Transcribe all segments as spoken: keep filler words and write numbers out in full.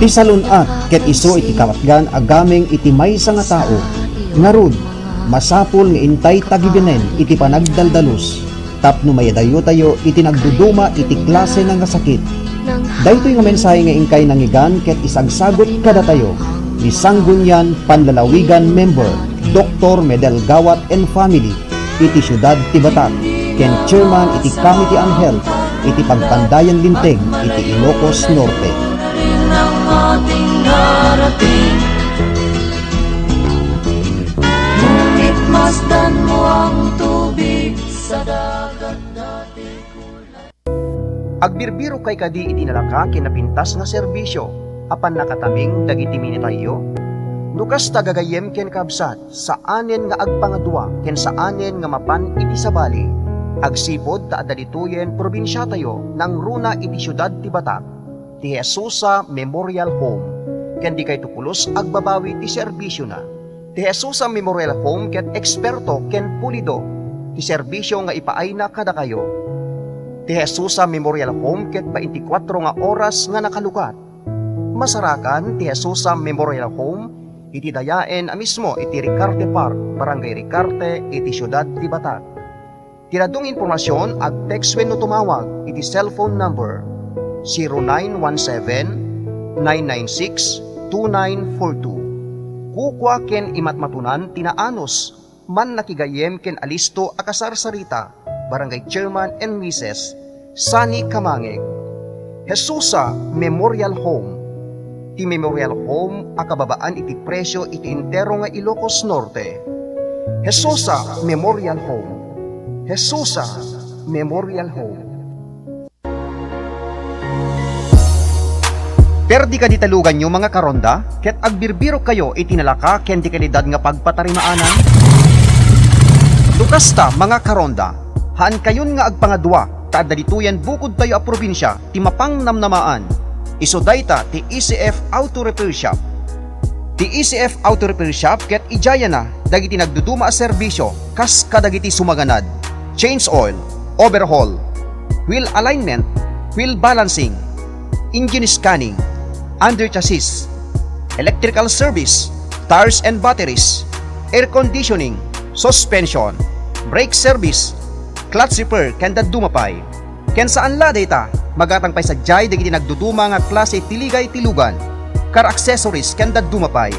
Ti salun-at ket isu iti kapatgan a gameng iti maysa nga tao. Ngarud, masapul nga intay tagibenen iti panagdaldalus tapno maidayutayo iti nagduduma iti klasena nga sakit. Daytoy nga mensahe nga inkay nangngegan ket isagsagut kadatayo ni Sangguniang Panlalawigan member, Doktor Medel Gawat and family, iti siudad ti Batac, ken chairman iti Committee on Health iti Pagpandayan Linteg iti Ilocos Norte. Ngunit masdan mo ang tubig sa dagat dati. Agbirbirokay kadi iti nalaka ken napintas nga serbisio a pannakataming dagiti minitayyo? No kasta, gagayyem ken kabsat, saanen nga agpangadua ken saanen nga mapan iti sabali, agsipud ta adda ditoyen probinsiatayo nangruna iti siudad ti Batac, ti Jesusa Memorial Home, ken dikayto pulos agbabawi ti serbisiona. Ti Jesusa Memorial Home ket eksperto ken pulido ti serbisio nga ipaayna kadakayo. Ti Jesusa Memorial Home ket baintikwatro nga oras nga nakalukat. Masarakan ti Jesusa Memorial Home iti dayaen a mismo iti Ricarte Park, Barangay Ricarte, iti siudad ti Batac. Ti dadduma nga impormasion, ag-text wenno tumawag iti cellphone number zero nine one seven, nine nine six, two nine four two. Kukua ken imatmatunan ti naanus, mannakigayyem ken alisto a kasarsarita, Barangay Chairman and Missus Sunny Kamangeg. Jesusa Memorial Home. Ti Memorial Home a kababaan iti presio iti entero nga Ilocos Norte. Jesusa Memorial Home. Jesusa Memorial Home. Perdi kadi ti luganyo, mga karonda, ket agbirbirokkayo iti nalaka ken di kalidad nga pagpatarimaanan? No kasta, mga karonda, haankayon nga agpangadua, ta adda ditoyen bukodtayo a probinsia ti mapangnamnamaan. Isu dayta ti E C F Auto Repair Shop. Ti E C F Auto Repair Shop ket idiayana dagiti nagduduma a serbisio kas kadagiti sumaganad, change oil, overhaul, wheel alignment, wheel balancing, engine scanning, under chassis, electrical service, tires and batteries, air conditioning, suspension, brake service, clutch repair, ken dadduma pay. Ken saan la dayta, magatang pay sadiay dagiti nagduduma nga klase ti ligay ti lugan, car accessories, ken dadduma pay.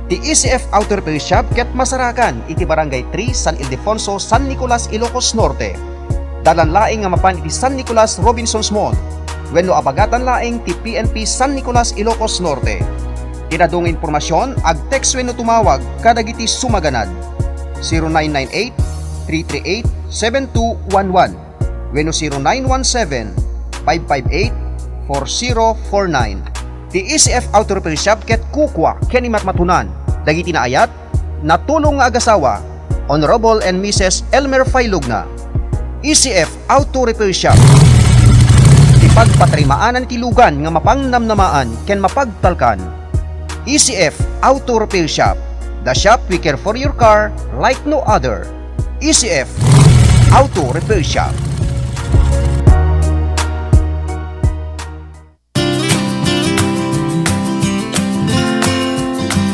Ti E C F Auto Repair Shop ket masarakan iti Barangay three, San Ildefonso, San Nicolas, Ilocos Norte. Dalan laeng nga mapan iti San Nicolas Robinsons Mall wenno abagatan laeng ti P N P San Nicolas, Ilocos Norte. Ti adu nga impormasion, ag-text wenno tumawag kadagiti sumaganad, zero nine nine eight, three three eight, seven two one one wenno zero nine one seven, five five eight, four zero four nine. Ti E C F Auto Repair Shop ket kukua ken imatmatunan dagiti naayat, natulong nga agasawa, Honorable and Missus Elmer Failugna. E C F Auto Repair Shop. Ti pagpatarimaanan ti lugan nga mapangnamnamaan ken mapagtalkan. E C F Auto Repair Shop, the shop we care for your car like no other. E C F Auto Repair Shop.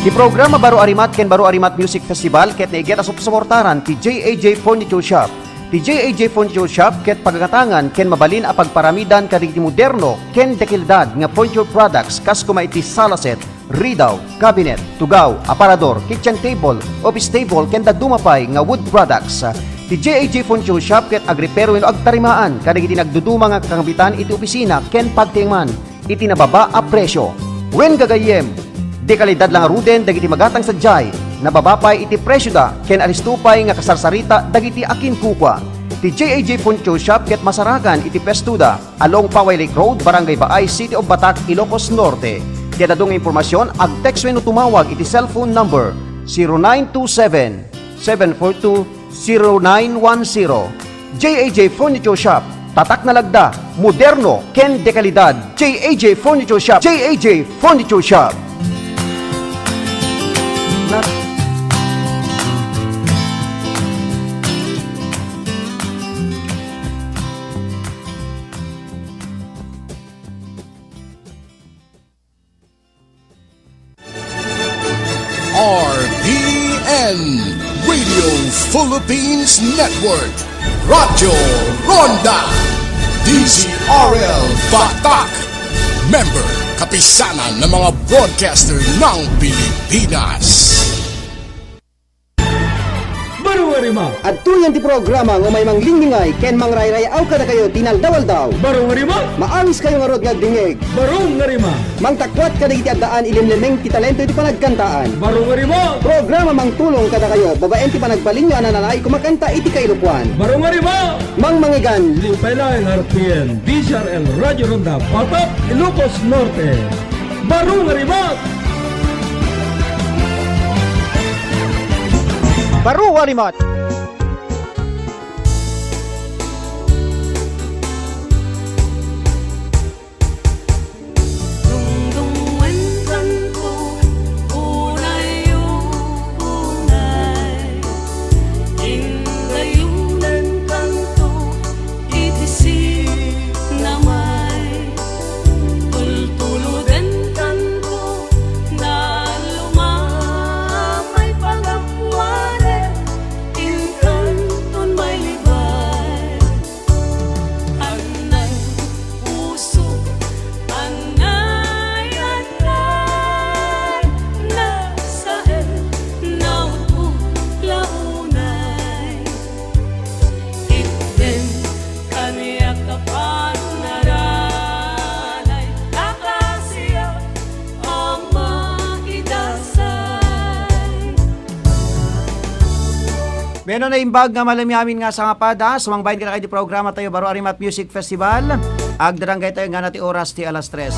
Ti programa Baro a Rimat ken Baro a Rimat Music Festival ket naiget a supsuportaran ti J A J Furniture Shop. Ti J A J Furniture Shop ket pagagatangan ken mabalin a pagparamidan kadagiti moderno ken dekalidad nga furniture products kas koma iti sala set, ridaw, cabinet, tugaw, aparador, kitchen table, office table, ken dadduma pay nga wood products. Ti J A J Furniture Shop ket agrepero wenno agtarimaan kadagiti nagduduma nga kakambitan iti opisina ken pagtiengman iti nababa a presio. Wen gagayyem, dekalidad la ngaruden dagiti magatang sadiay, nababa pay iti presioda ken alisto pay nga kasarsarita dagiti akinkukua. Ti J A J Furniture Shop ket masarakan iti pwestoda, along Paway Lake Road, Barangay Baay, City of Batac, Ilocos Norte. Ti adu nga impormasion, ag-text wenno tumawag iti cellphone number zero nine two seven, seven four two, zero nine one zero. J A J Furniture Shop, tatak nga lagda, moderno, ken dekalidad. J A J Furniture Shop, J A J Furniture Shop. Philippines Network, Radyo Ronda, D Z R L Batak, member, kapisanan ng mga broadcaster ng Pilipinas. Barong a Rimac. Adtoyen ti programa nga umay manglinglingay ken mangrayrayaw kadakayo ti inaldaw-aldaw. Barong a Rimac. Maangiskayo ngarud nga agdingngeg. Barong a Rimac. Mangtakuat kadagiti addaan ilimlemeng ti talento iti panagkantaan. Barong a Rimac. Programa mangtulong kadakayo babaen ti panagbalinyo a nanalaay kumakanta iti kailokoan. Barong a Rimac. Mangmangegan. Limpay laeng R P N, D Z R L Radyo Ronda, Batak, Ilocos Norte. Barong a Rimac. Barong a Rimac. Dungdungenkanto, unay, unay, indayunenkanto iti sinamay. Tultulodenkanto, nalumamay pagapuanen, inkanton mailibay. Anay, puso, anay, anay, nasaen, nautmo, launay. Itden kaniak a panunaralay, kakasiak a maidasay. Wen no, naimbag nga malem amin nga sangapada, sumangbayen kadakayo iti programa tayo, Barong a Rimac Music Festival. Agdarang gaytayo nga na ti oras ti alas tres.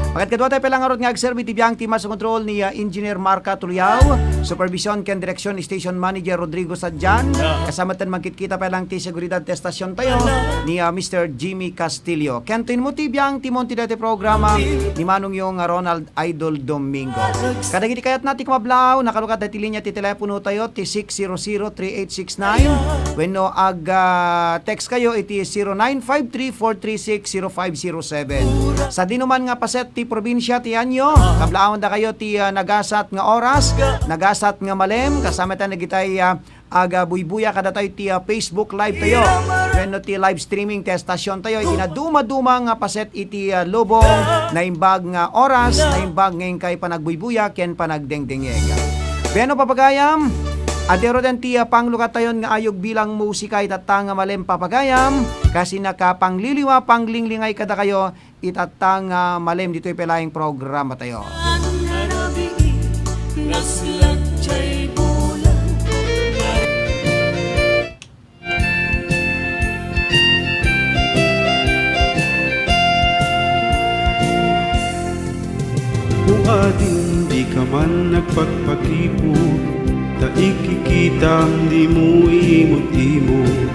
Pagkadkadua tayo pay la ngarud nga agserbi ti biang ti master control ni, ah, Engineer Marca Tuliao, supervision ken direksyon, Station Manager Rodrigo Sadian. Kasama ten mangkitkita pay lang ti seguridad ti estasyon tayo ni, ah, Mister Jimmy Castillo. Ken to inmo ti biang ti monti daytoy programa ni Manong Yong, ah, Ronald Idol Domingo. Kadagiti kayatna ti kumablaaw, nakalukat daytoy linia ti telepono tayo, ti six zero zero three eight six nine. Wenno ag, ah, text kayo iti zero nine five three four three six zero five zero seven. Sadinoman nga paset ti probinsia ti anyo, kablaawanda kayo ti, ah, nagasat nga oras, nagasat nga malem, kasama tayo nagitay, ah, aga buybuya kadatayo ti, ah, Facebook Live tayo. Wenno ti live streaming ti estasyon tayo. Iti naduma-duma nga paset iti, ah, lubong, naimbag nga oras, naimbag nga inkay panagbuybuya ken panagdengdengngeg. Wenno, papagayam, adda ruden ti, ah, panglukatayon nga ayog bilang musika itatta nga malem, papagayam, kas nakapangliliwa, panglinglingayo kadakayo, itatta nga malem ditoy pay laeng programa tayo. Naslat jay bulan. O ading, dika man agpakpakipot, ta ikikitam dimo imot-imot,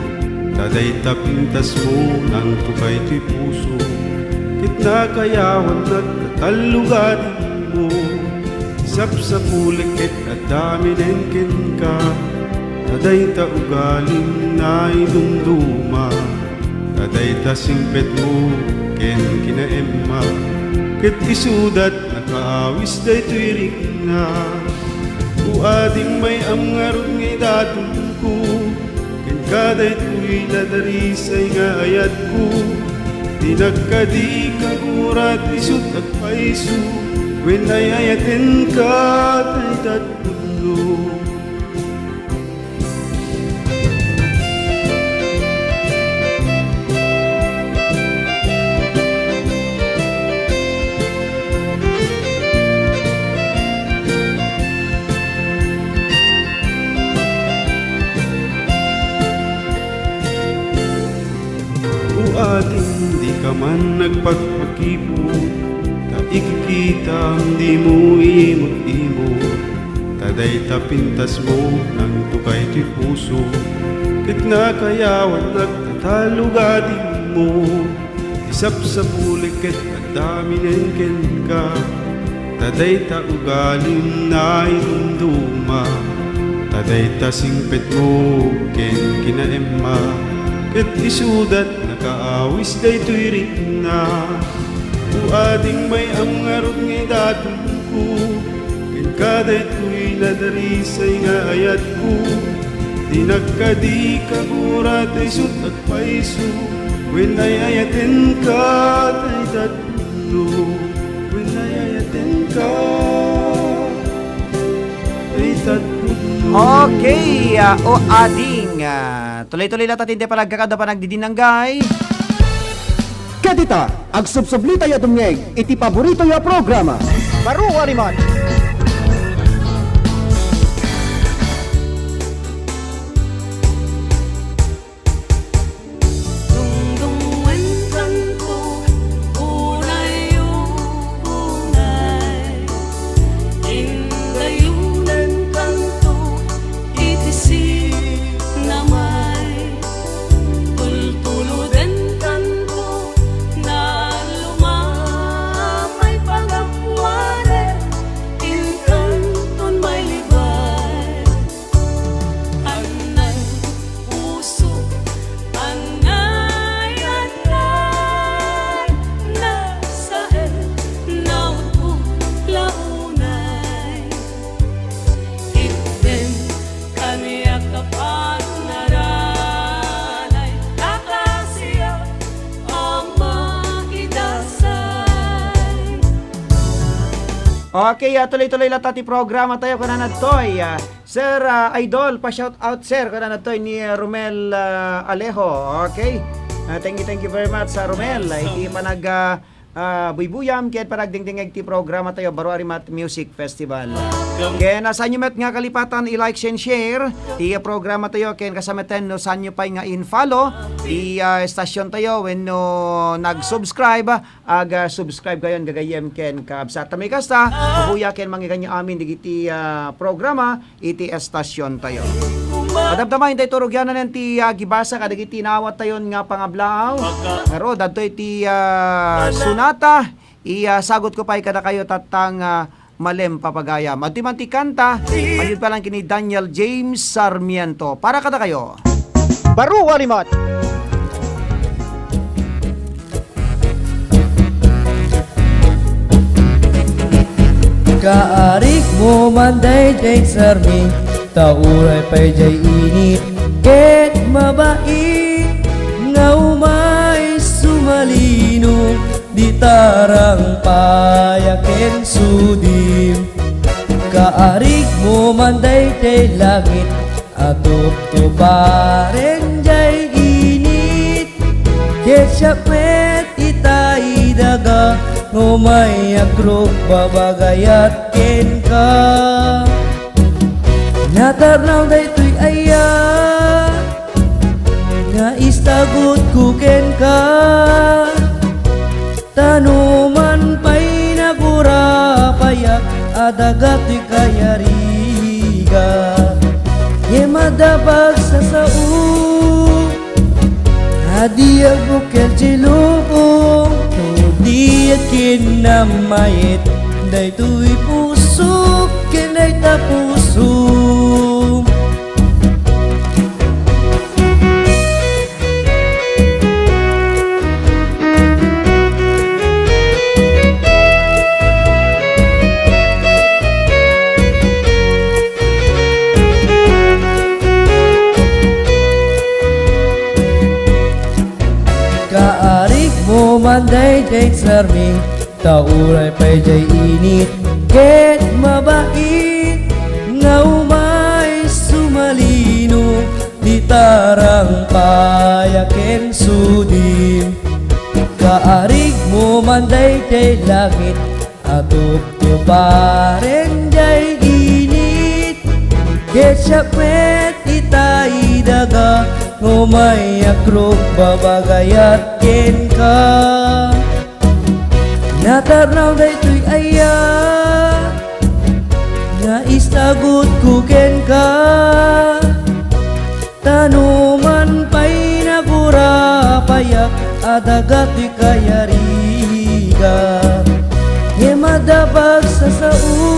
ta dayta pintasmo nangtukay toy puso, ket nakayawannak ta tallogadimo. Sapsapulik ket adda minen kenka, ta dayta ugalim naidumduma, ta dayta singpetmo ken kinaemma, ket isudat nakaawis daytoy rikna. O ading, may-am ngarud nga idatonko, kenka daytoy nadarisay nga ayatko. Dinak kadi kagurat, isut' agpayso, wen ay-ayatenka dayta pudno. O ading, dika man agpakpakipot, ta ikikitam dimo imot-imot, ta dayta pintasmo nangtukay toy puso, ket nakayawannak ta tallogadimo. Ti sapsapulik ket adda minen kenka, ta dayta ugalim naidumduma, ta dayta singpetmo ken kinaemma, ket isudat nakaawis daytoy rikna. O ading, may-am ngarud nga idatonko, kenka daytoy nadarisay nga ayatko. Di nagkadi ka gura tay sut agpayso, wen ay-ayatenka tay tatpudno, wen ay-ayatenka tay tatpudno. Okay, ah, o ading, ah, tuloy-tuloy latta ti panagkakada panagdidinanggay. Ket ita, agsubsublitayo a dumngeg iti paboritoyo a programa. Baro a rimat. Dungdungenkanto, unay, unay, indayonenkanto iti sinamay. Tultulodenkanto, naluma pay pagapuanen, inkanton mailibay. Annay puso, annay, annay, nasaen, nautpo la unay. Itden kaniak a pagnaranay, a klasiak a maidasay. Okay, ah, tuloy-tuloy latta ti programa tayo, kunana ditoy, ah, Sir, ah, Idol, pa-shout out, sir, kunana ditoy ni, ah, Romel, ah, Alejo. Okay? Ah, thank you, thank you very much, Sir Romel. Ah, iti panag, ah, ah, buybuyam ken panagdingdingngeg ti programa tayo, Baro a Rimat Music Festival. Ken, ah, saanyo met nga kalipatan i-like and share ti programa tayo, ken kasameten no saanyo pay nga in-follow ti, ah, estasyon tayo wenno nag-subscribe, aga-subscribe kayon gagayyem ken kakabsat. Ta maikasta, mabuya ken mangikaniyo amin dagiti, ah, programa iti estasyon tayo. Madamdama, intay turugianan ti, ah, agibasa kadagiti naawat tayon nga pangablaaw. Ngarud, adtoy ti, ah, sonata, i, ah, sagutko pay kadakayo tatta nga malem papagayam. Adtoy man ti kanta, mayat pa lang ken ni Daniel James Sarmiento. Para kadakayo. Baro a rimat. Kaarigmo man daydiay sarmi, ta uray pay diay init ket mabait nga umay sumalino, di tarang pay a ken sudim. Kaarigmo man daydiay langit, a tuptuparen diay init. Ket siak met itay daga, no may agrok babagayat kenka. Natarnaw daytoy aya nga istagutko kenka. Ta no man pay nagurapayak a daga toy kayariga, ngem adda pagsasao a di agbukkel ti lubong, no di kinammayet daytoy pusok ken dayta puso. Kaarigmo man daydiay sarmi, ta uray pay diay init ket mabait nga umay sumalino, di tarang pay a ken sudim. Kaarigmo man daydiay langit a tuptuparen diay init, ket siak met itay daga, no may agrok babagayat kenka. Natarnaw daytoy aya nga istagutko kenka. Ta no man pay nagurapayak a daga toy kayariga, ngem adda pagsasao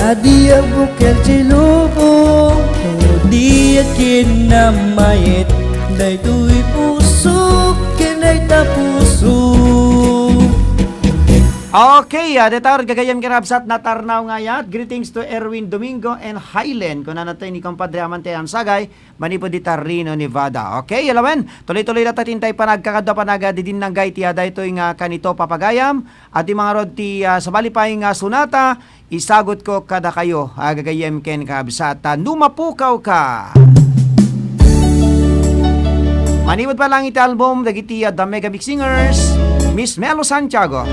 a di agbukkel ti lubong, no di kinammayet daytoy pusok ken dayta puso. Okay, ah, deta gagayem ken kabsat, natarnaw nga ayat. Greetings to Erwin Domingo and Hylen. Kunana tayo ni Compadre Amante Ansagay, manipud dita Reno, Nevada. Okay, alawen, tuloy-tuloy data tintay panagkakadwa panaga didin nanggay ti adaytoy nga kanito papagayam. At yung mga rod ti, ah, sabali pay nga sunata, isagutko kadakayo, ah, gagayem ken kabsat, ah, no mapukaw ka. Manipud pa lang iti album dagiti, ah, The Mega Mix Singers, Miss Melo Santiago.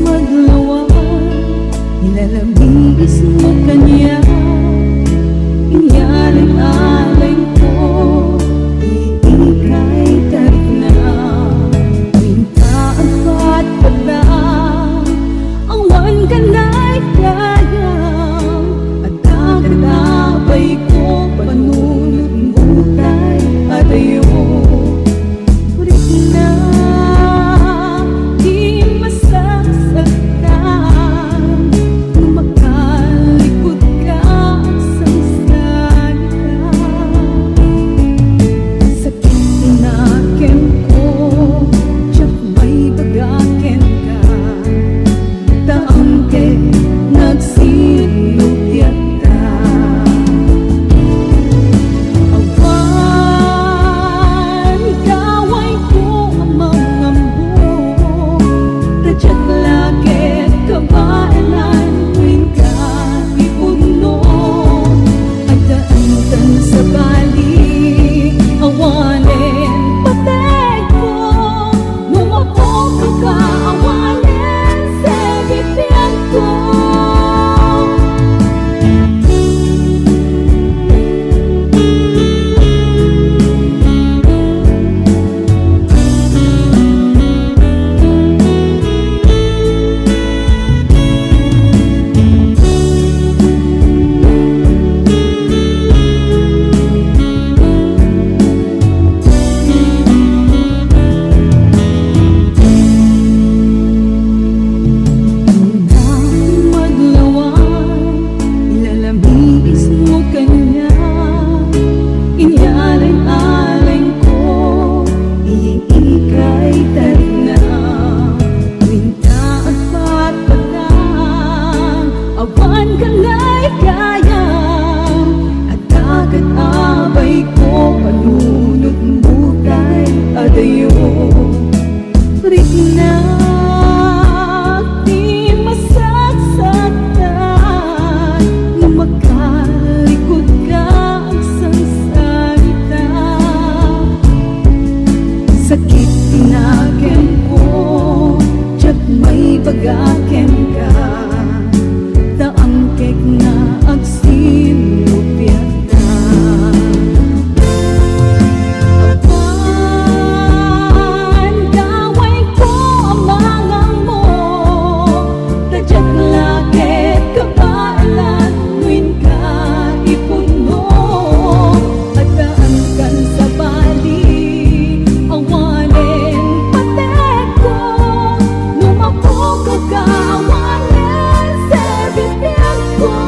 Maglawa, ilalabis mo kanya. Inyalay-alay ko, iikay tarik na. Minta ang patpata, awan ka na'y kaya. At kakanabay ko, panunot mo tayo adayo. Ulit na di masaksaktan, no makalikod ka sa salita. Sakit tinaken ko, diak maibaga kenka. Taangkek nga agsinnubiat ta. Awan gawayko a mangammo, ta diak la ket kabaelan wenka ipudno. Adda anian sabali, awanen pategko. No mapukaw ka, awanen sebit ti agko. Maglawa, ilalabis mo kanya. Inyalay-alay ko, iikay tarik na. Winta at patpata, awan ka na'y kaya. At kakanabay ko, panunot mo tayo adayo. Riknak ti masaksaktan, no makalikod ka agsalsalita. Sakit tinaken ko, diak maibaga kenka. Ta angkek nga agsinnubiat ta. Awan gawayko a mangammo, ta diak la ket kabaelan wenka ipudno. Adda anian sabali, awanen pategko. No mapukaw ka, awanen sebit ti agko.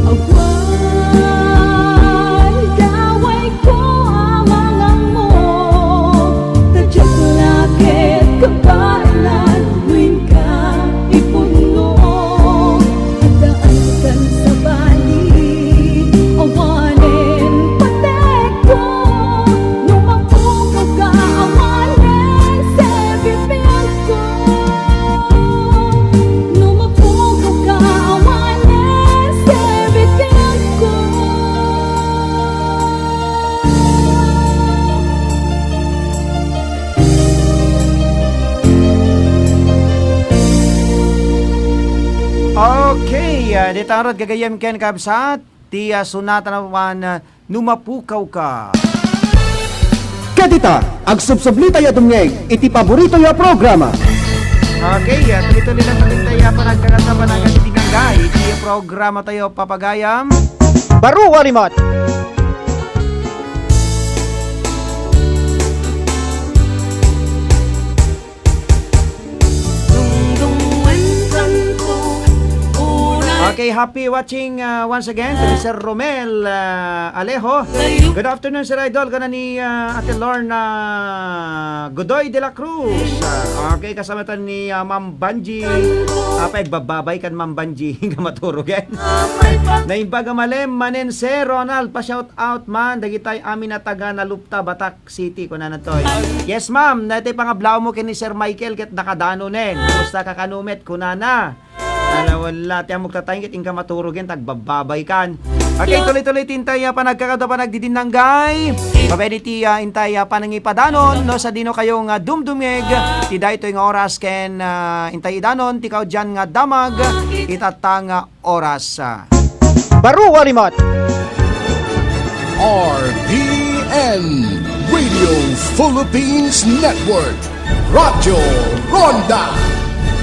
Awan gawayko a mangammo, ta diak la ket kabaelan wenka ipudno. Adda anian sabali, awanen pategko. No mapukaw ka, awanen sebit ti agko. No mapukaw ka, awanen sebit ti agko. Okay, ah, dita ngarud gagayem ken kabsat, ti, ah, sunata naman, ah, no mapukaw ka. Ket ita, agsubsublitayo a dumngeg iti paboritoyo a programa. Okay, ah, tuloy-tuloy lang natin tayo, ah, panagkakanta, panagkakanta, iti programa tayo, papagayam. Baro a rimat. Okay, happy watching, ah, once again to Mister Romel, ah, Alejo. Good afternoon, Sir Idol. Kana ni, ah, Ate Lorna Godoy de la Cruz. Ah, okay, kasama ta ni, ah, Ma'am Banji. Apay, agbababay kan Ma'am Banji. Nga maturugen. Naimbag a malem manen, Sir Ronald. Pa-shout out man dagitay amin a taga Nalupta, Batak City, kunana toy. Yes, ma'am. Natay pangablaw mo ken ni Sir Michael ket nakadanonen. Kumusta ka kanumet, kunana. Ala, wala. Ti ammok tatay ket inka maturugen, ta agbababay kan. Okay, tuloy-tuloy ti intay a panagkakado, panagdidinnanggay. Pabedi ti, ah, intay a panangipadanon, no, sadino kayo nga dumdumngeg ti daytoy nga oras ken, ah, intay idanon ti kaudyan nga damag itatta nga oras. Baro a limat. R P N, Radio Philippines Network, Radyo Ronda,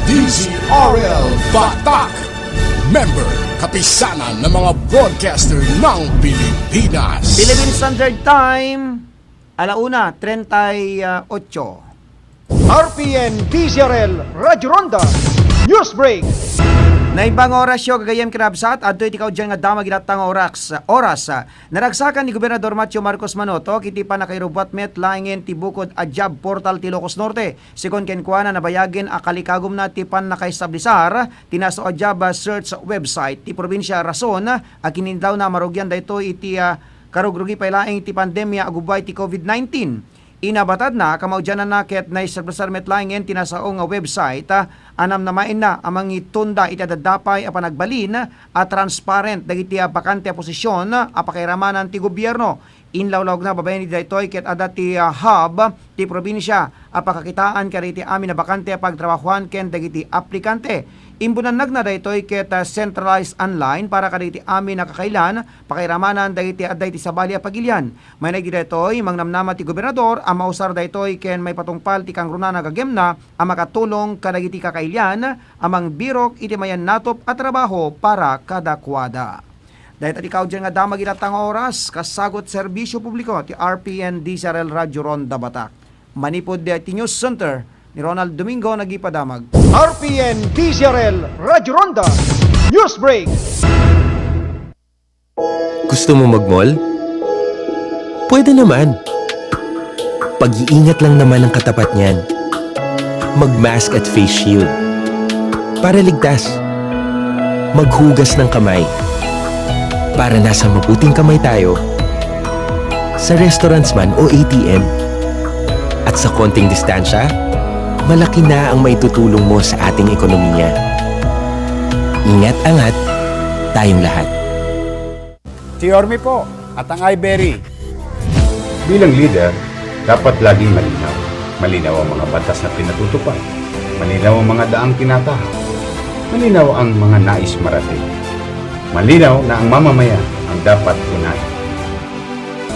D Z R L Batak, member, Kapisanan ng mga Broadcaster ng Pilipinas. Philippine Standard Time, ala una treinta y ocho. R P N D Z R L Radyo Ronda News Break. Naimbag nga orasyo, gagayyem ken kabsat, adtoy ti kaudyan nga damag itatta nga oras, oras. Naragsakan ni Gobernador Matthew Marcos Manotoc iti pannakairubbuat met laengen ti bukod a job portal ti Ilocos Norte. Segun kenkuana, nabayagen a kalikagumna ti pannakaestablisar ti nasao a job search website ti probinsia, rason a kinindawna a marugian daytoy iti, ah, karugrugi pay laeng ti pandemia a gubbuay ti covid nineteen. Inabatadna, kamaudiananna ket naisabsar met laengen ti nasao nga website, ah, a namnamaenna a mangitunda iti adda pay a panagbalin a transparent dagiti, ah, bakante a posisyon a pakairamanan ti gobierno. Inlawlawagna babaen iti daytoy ket adda ti, ah, hub ti probinsia a pakakitaan kadagiti amin a bakante a pagtrabahoan ken dagiti aplikante. Imbunannagna daytoy ket, ah, centralized online para kadagiti amin a kakaillan pakairamanan dagiti adda iti sabali a pagilian. Manen iti daytoy, mangnamnama ti gobernador a mausar daytoy ken maipatungpal ti kangrunaan a gagemna a makatulong kadagiti kakailian a mangbirok iti mayannatop a trabaho para kadakuada. Dayta ti kaudyan nga damag itatta nga oras, kasagut serbisyo publiko ti R P N D Z R L Radyo Ronda Batak. Manipud ti News Center ni Ronald Domingo, nagipadamag. R P N D Z R L Radyo Ronda News Break. Gusto mo mag-mall? Pwede naman. Pag-iingat lang naman ang katapat niyan. Mag-mask at face shield. Para ligtas. Maghugas ng kamay. Para nasa mabuting kamay tayo. Sa restaurants man o A T M. At sa konting distansya, malaki na ang maitutulong mo sa ating ekonomiya. Ingat, angat, tayong lahat. Ti Yorme po, at ang Iberry. Bilang leader, dapat laging malinaw. Malinaw ang mga batas na pinatutupad. Malinaw ang mga daang tinatahak. Malinaw ang mga nais marating. Malinaw na ang mamamayan ang dapat unahin.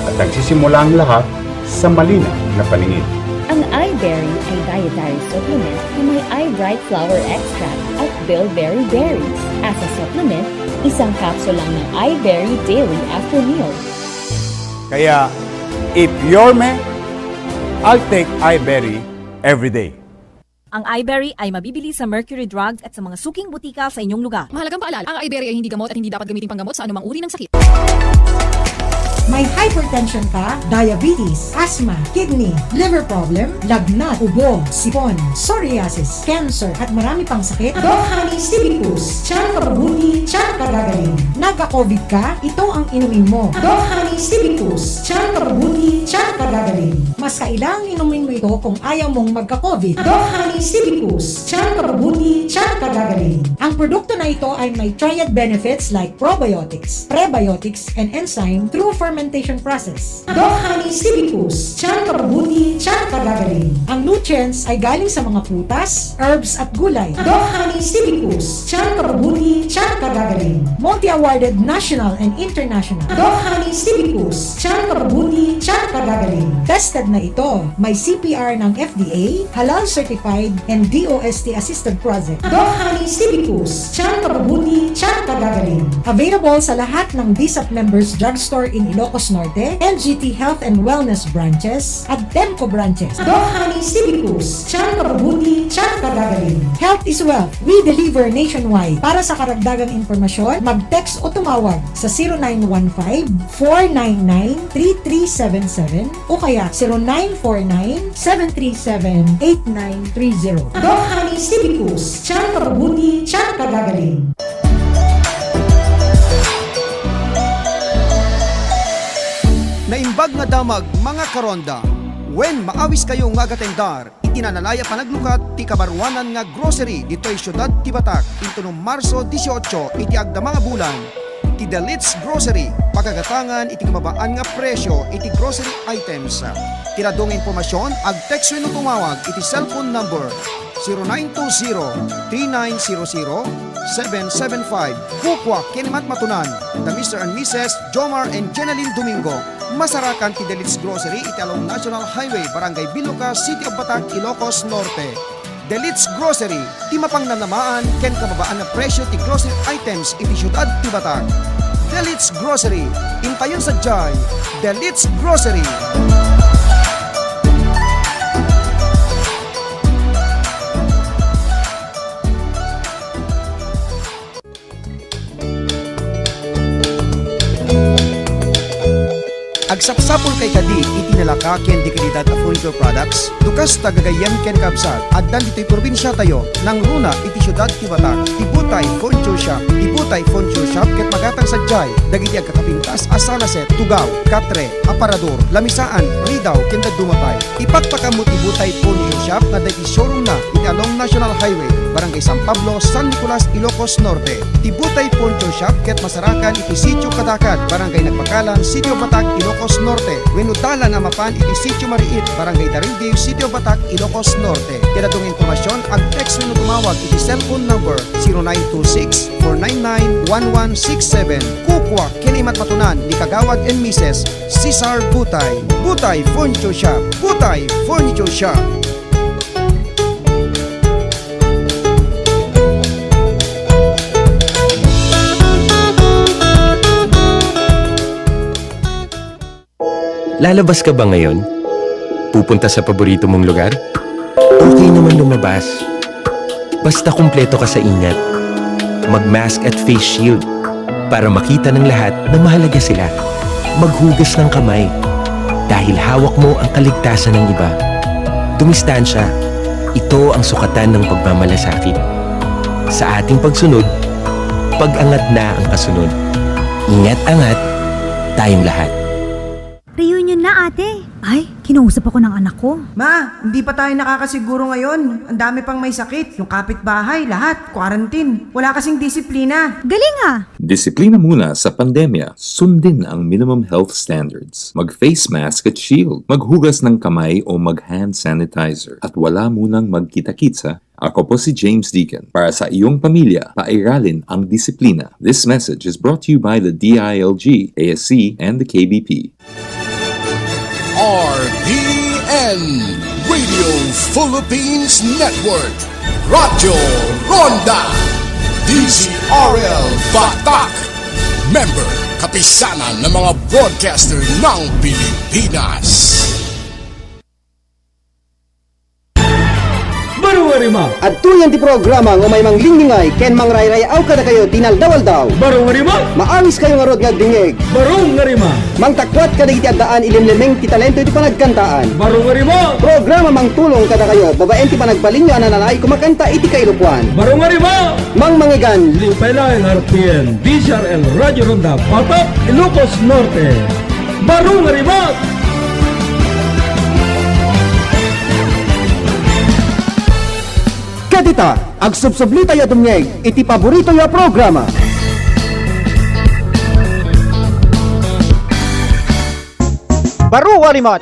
At nagsisimula ang lahat sa malinaw na paningin. Ang iBerry ay dietary supplement na may iBright flower extract at bilberry berries. As a supplement, isang capsule lang ng iBerry daily after meal. Kaya, if you're me, I'll take iBerry every day. Ang iBerry ay mabibili sa Mercury Drugs at sa mga suking butika sa inyong lugar. Mahalagang paalala, ang iBerry ay hindi gamot at hindi dapat gamiting panggamot sa anumang uri ng sakit. May hypertension ka, diabetes, asthma, kidney, liver problem, lagnat, ubo, sipon, psoriasis, cancer, at marami pang sakit? Doc Honey Stevie Foods, tiyan kabubuti, tiyan kagagaling. Nagka-covid ka? Ito ang inumin mo. Doc Honey Stevie Foods, tiyan kabubuti, tiyan kagagaling. Mas kailangang inumin mo ito kung ayaw mong magka-covid. Doc Honey Stevie Foods, tiyan kabubuti, tiyan kagagaling. Ang produkto na ito ay may triad benefits like probiotics, prebiotics, and enzyme through fermentation process. Doc Honey Stevie Foods, tiyan kabubuti, tiyan kagagaling. Ang nutrients ay galing sa mga prutas, herbs, at gulay. Doc Honey Stevie Foods, tiyan kabubuti, tiyan kagagaling. Multi-awarded national and international. Doc Honey Stevie Foods, tiyan kabubuti, tiyan kagagaling. Tested na ito. May C P R ng F D A, halal certified, and D O S T assisted project. Doc Honey Stevie Foods, Tiyan kabubuti, tiyan kagagaling. Available sa lahat ng BSAP members drugstore in Ilocos Norte, N G T Health and Wellness branches, at DEMCO branches. Doc Honey Cibicus, tiyan kabubuti, tiyan kagagaling. Health is wealth. We deliver nationwide. Para sa karagdagang impormasyon, mag-text o tumawag sa zero nine one five, four nine nine, three three seven seven o kaya zero nine four nine, seven three seven, eight nine three zero. Doc Honey Cibicus, tiyan kabubuti, tiyan kagagaling. Naimbag nga damag, mga karonda. Wen, maawis kayo nga agatendar iti nanalaya panaglukat ti kabaruanan nga grocery ditoy siudad ti Batak intono Marso dieciocho iti agdama nga bulan. Ti The Leeds Grocery, pagagatangan iti kababaan nga presyo iti grocery items. Ti dadduma nga impormasion, ag-text wenno tumawag iti cellphone number zero nine two zero, three nine zero zero, seven seven five. Kukua ken imatmatunan da Mister and Missus Jomar and Jenaline Domingo. Masarakan ti The Leeds Grocery iti along National Highway, Barangay Biluca, City of Batak, Ilocos Norte. The Leeds Grocery, ti mapangnamnamaan ken kababaan nga presyo ti grocery items iti siudad ti Batak. The Leeds Grocery, intayon sadiay. The Leeds Grocery. Agsapsapulkay kadi iti nalaka ken dekalidad a furniture products? No kasta, gagayyem ken kabsat, addan ditoy probinsiatayo, nangruna iti siudad ti Batak, ti Butay Furniture Shop. Ti Butay Furniture Shop ket magatang sadiay dagiti agkakapintas a sala set, tugaw, katre, aparador, lamisaan, ridaw, ken dadduma pay. Ipakpakaammo ti Butay Furniture Shop nga adda iti showroomna iti along National Highway, Barangay San Pablo, San Nicolas, Ilocos Norte. Ti Butay Furniture Shop ket masarakan iti Sitio Kadakad, Barangay Nagbakalan, City of Batak, Ilocos Norte, wenno dalan a mapan iti Sitio Mariit, Barangay Darildiw, City of Batak, Ilocos Norte. Ti dadduma nga impormasion, ag-text wenno tumawag iti cellphone number zero nine two six, four nine nine, one one six seven. Kukua ken imatmatunan ni Kagawad and Missus Cesar Butay. Butay Furniture Shop. Butay Furniture Shop. Lalabas ka ba ngayon? Pupunta sa paborito mong lugar? Okay naman lumabas. Basta kumpleto ka sa ingat. Mag-mask at face shield para makita ng lahat na mahalaga sila. Maghugas ng kamay dahil hawak mo ang kaligtasan ng iba. Dumistansya, ito ang sukatan ng pagmamalasakit. Sa ating pagsunod, pag-angat na ang kasunod. Ingat-angat, tayong lahat. Reunion na, ate. Ay, kinausap ako ng anak ko. Ma, hindi pa tayo nakakasiguro ngayon. Ang dami pang may sakit. Yung kapitbahay, lahat, quarantine. Wala kasing disiplina. Galing, ah! Disiplina muna sa pandemya. Sundin ang minimum health standards. Mag-face mask at shield. Maghugas ng kamay o mag-hand sanitizer. At wala munang magkita-kitsa. Ako po si James Deacon. Para sa iyong pamilya, pairalin ang disiplina. This message is brought to you by the D I L G, A S C, and the K B P. R P N, Radio Philippines Network, Radyo Ronda, D Z R L Batak, member, Kapisanan ng mga Broadcaster ng Pilipinas. Barong a Rima. Adtoyen ti programa nga umay manglinglingay ken mangrayray-aw kadakayo ti inaldaw-aldaw. Barong a Rima. Maawis kayo ngarud nga agdingngeg. Barong a Rima. Mangtakuat kadagiti addaan ilimlimeng ti talento iti panagkantaan. Barong a Rima. Programa mangtulong kadakayo babaen ti panagbalinyo a nanalaay kumakanta iti kailokoan. Barong a Rima. Mangmangigan. Liw pay laeng R P N, D Z R L Radyo Ronda, Batak, Ilocos Norte. Barong a Rima. Ket ita, agsubsublitayo a dumngeg iti paboritoyo a programa. Barong a Rima.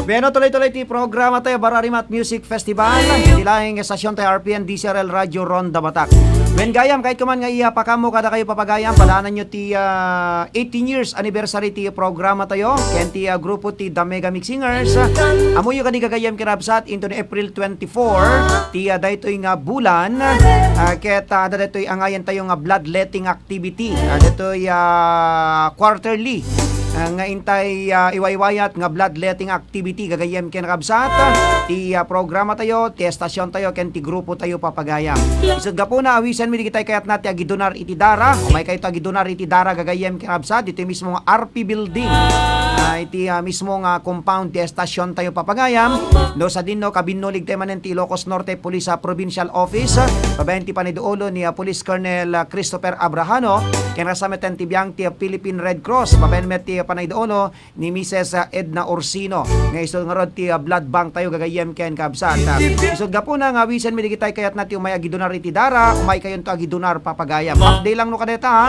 Bueno, tuloy-tuloy ti programa tayo, Barong a Rima Music Festival. Iti laeng estasion tayo, R P N, D Z R L Radyo Ronda Batak. Wen gayam, kayatko man nga iyapakam kadakayo, papagayam, padaananyo ti, ah, eighteen years anniversary ti programa tayo, ken ti, ah, grupo ti The Mega Mix Singers. Ammoyo kadi gagayyem ken kabsat, inton April twenty-four, ti, ah, daytoy nga bulan, ah, ket, ah, adda daytoy angayan tayo nga bloodletting activity. Ah, daytoy, ah, quarterly, ah, nga intay, ah, iwaywayat nga bloodletting activity, gagayyem ken kabsat, ti, ah, programa tayo, ti estasion tayo, ken ti grupo tayo, papagayam. Isut' gapuna, awisenmi dagitay kayatna ti agidunar iti dara, umay kayto agidunar iti dara, gagayyem ken kabsat, ditoy mismo nga R P building. Ah, iti, ah, mismo nga compound ti estasion tayo, papagayam. No sadino, kabinnulig tayo manen ti Ilocos Norte Police, ah, Provincial Office, ah, babaen ti panagidaulo ni, ah, Police Colonel, ah, Christopher Abrahano, ken kasama met ti biang ti, ah, Philippine Red Cross, babaen met ti, ah, panagidaulo ni Misis, ah, Edna Orsino. Nga isut' ngarud ti, ah, blood bank tayo, gagayyem ken kabsat. Ah, isut' gapuna nga awisenmi dagitay kayatna ti umay agidunar iti dara, umay kayonto agidunar, papagayam. Update lang no kadeta, ha.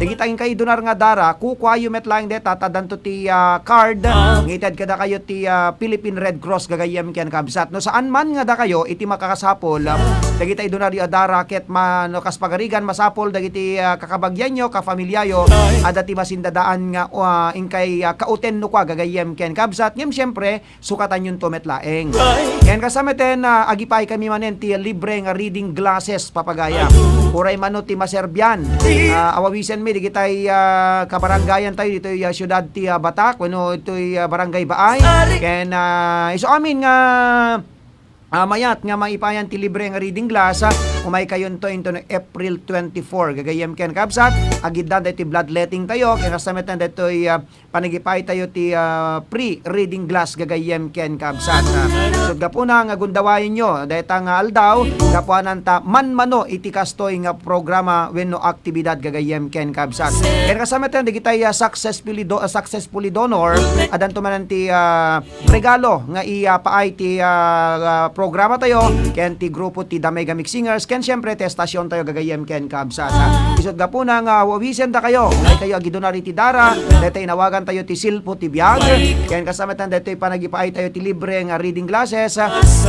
Dagita inkay idunar nga dara, kukuayo met laeng deta, ta addanto ti, ah, card, nga itedda kadakayo ti, ah, Philippine Red Cross, gagayyem ken kabsat. No saan man nga dakayo iti makakasapul, ah, dagita idunaryo a dara, ket ma-, no kas pagarigan, masapul dagiti, ah, kakabagianyo, kafamiliayo, adda ti masindadaan nga, ah, inkay, ah, kauten no kua, gagayyem ken kabsat. Ngem siempre, sukatanyonto met laeng. Ken kasama met, ah, agipaay kami manen ti libre nga reading glasses, papagayam. Uray mano ti maserbian. Ah, awawisenmi dagitay, ah, kabarangayan tayo ditoy, ah, siudad ti, ah, Batac, wenno itoy, ah, Barangay Baay. Ken, ah, isu amin nga, ah, mayat nga maipayan ti libre nga reading glass, ah, umay kayonto inton April twenty-four. Gagayyem ken kabsat, agiddan daytoy bloodletting tayo, ken kasama met daytoy, ah, panagipaay tayo ti, ah, free reading glass, gagayyem ken kabsat. Ah, isut' gapuna nga gundawayenyo dayta nga aldaw, gapuanan ta manmano iti kastoy nga programa wenno aktibidad, gagayyem ken kabsat. Ken kasama met dagitay, ah, successfully do-, ah, successfully donor, addanto manen ti, ah, regalo nga iyapaay ti, ah, ah, programa tayo, ken ti grupo ti The Mega Mix Singers, ken siempre ti estasion tayo, gagayyem ken kabsat. Isut' gapuna nga awawisendakayo, umay kayo agidunar iti dara, dayta inawagan tayo ti silpo ti biag, ken kasama met daytoy panagipaay tayo ti libre nga reading glasses,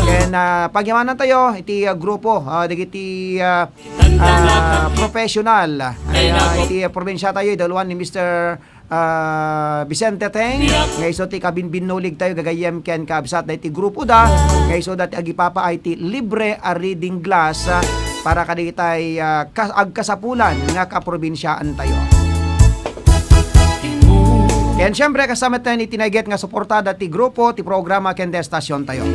ken, ah, pagyamanan tayo iti, ah, grupo, ah, dagiti, ah, ah, professional. Ay, ah, iti, ah, probinsya tayo, idaluan ni Mister, ah, Vicente Teng, nga isu ti kabinbinnulig tayo, gagayyem ken kabsat daytoy grupo da, nga isu dati agipapaay ti libre a reading glass, ah, para kadagitay, ah, kas-, agkasapulan nga kaprobinsyaan tayo. Ken siempre, kasama tayo iti naiget nga suporta dati grupo, ti programa, ken ti estasion tayo.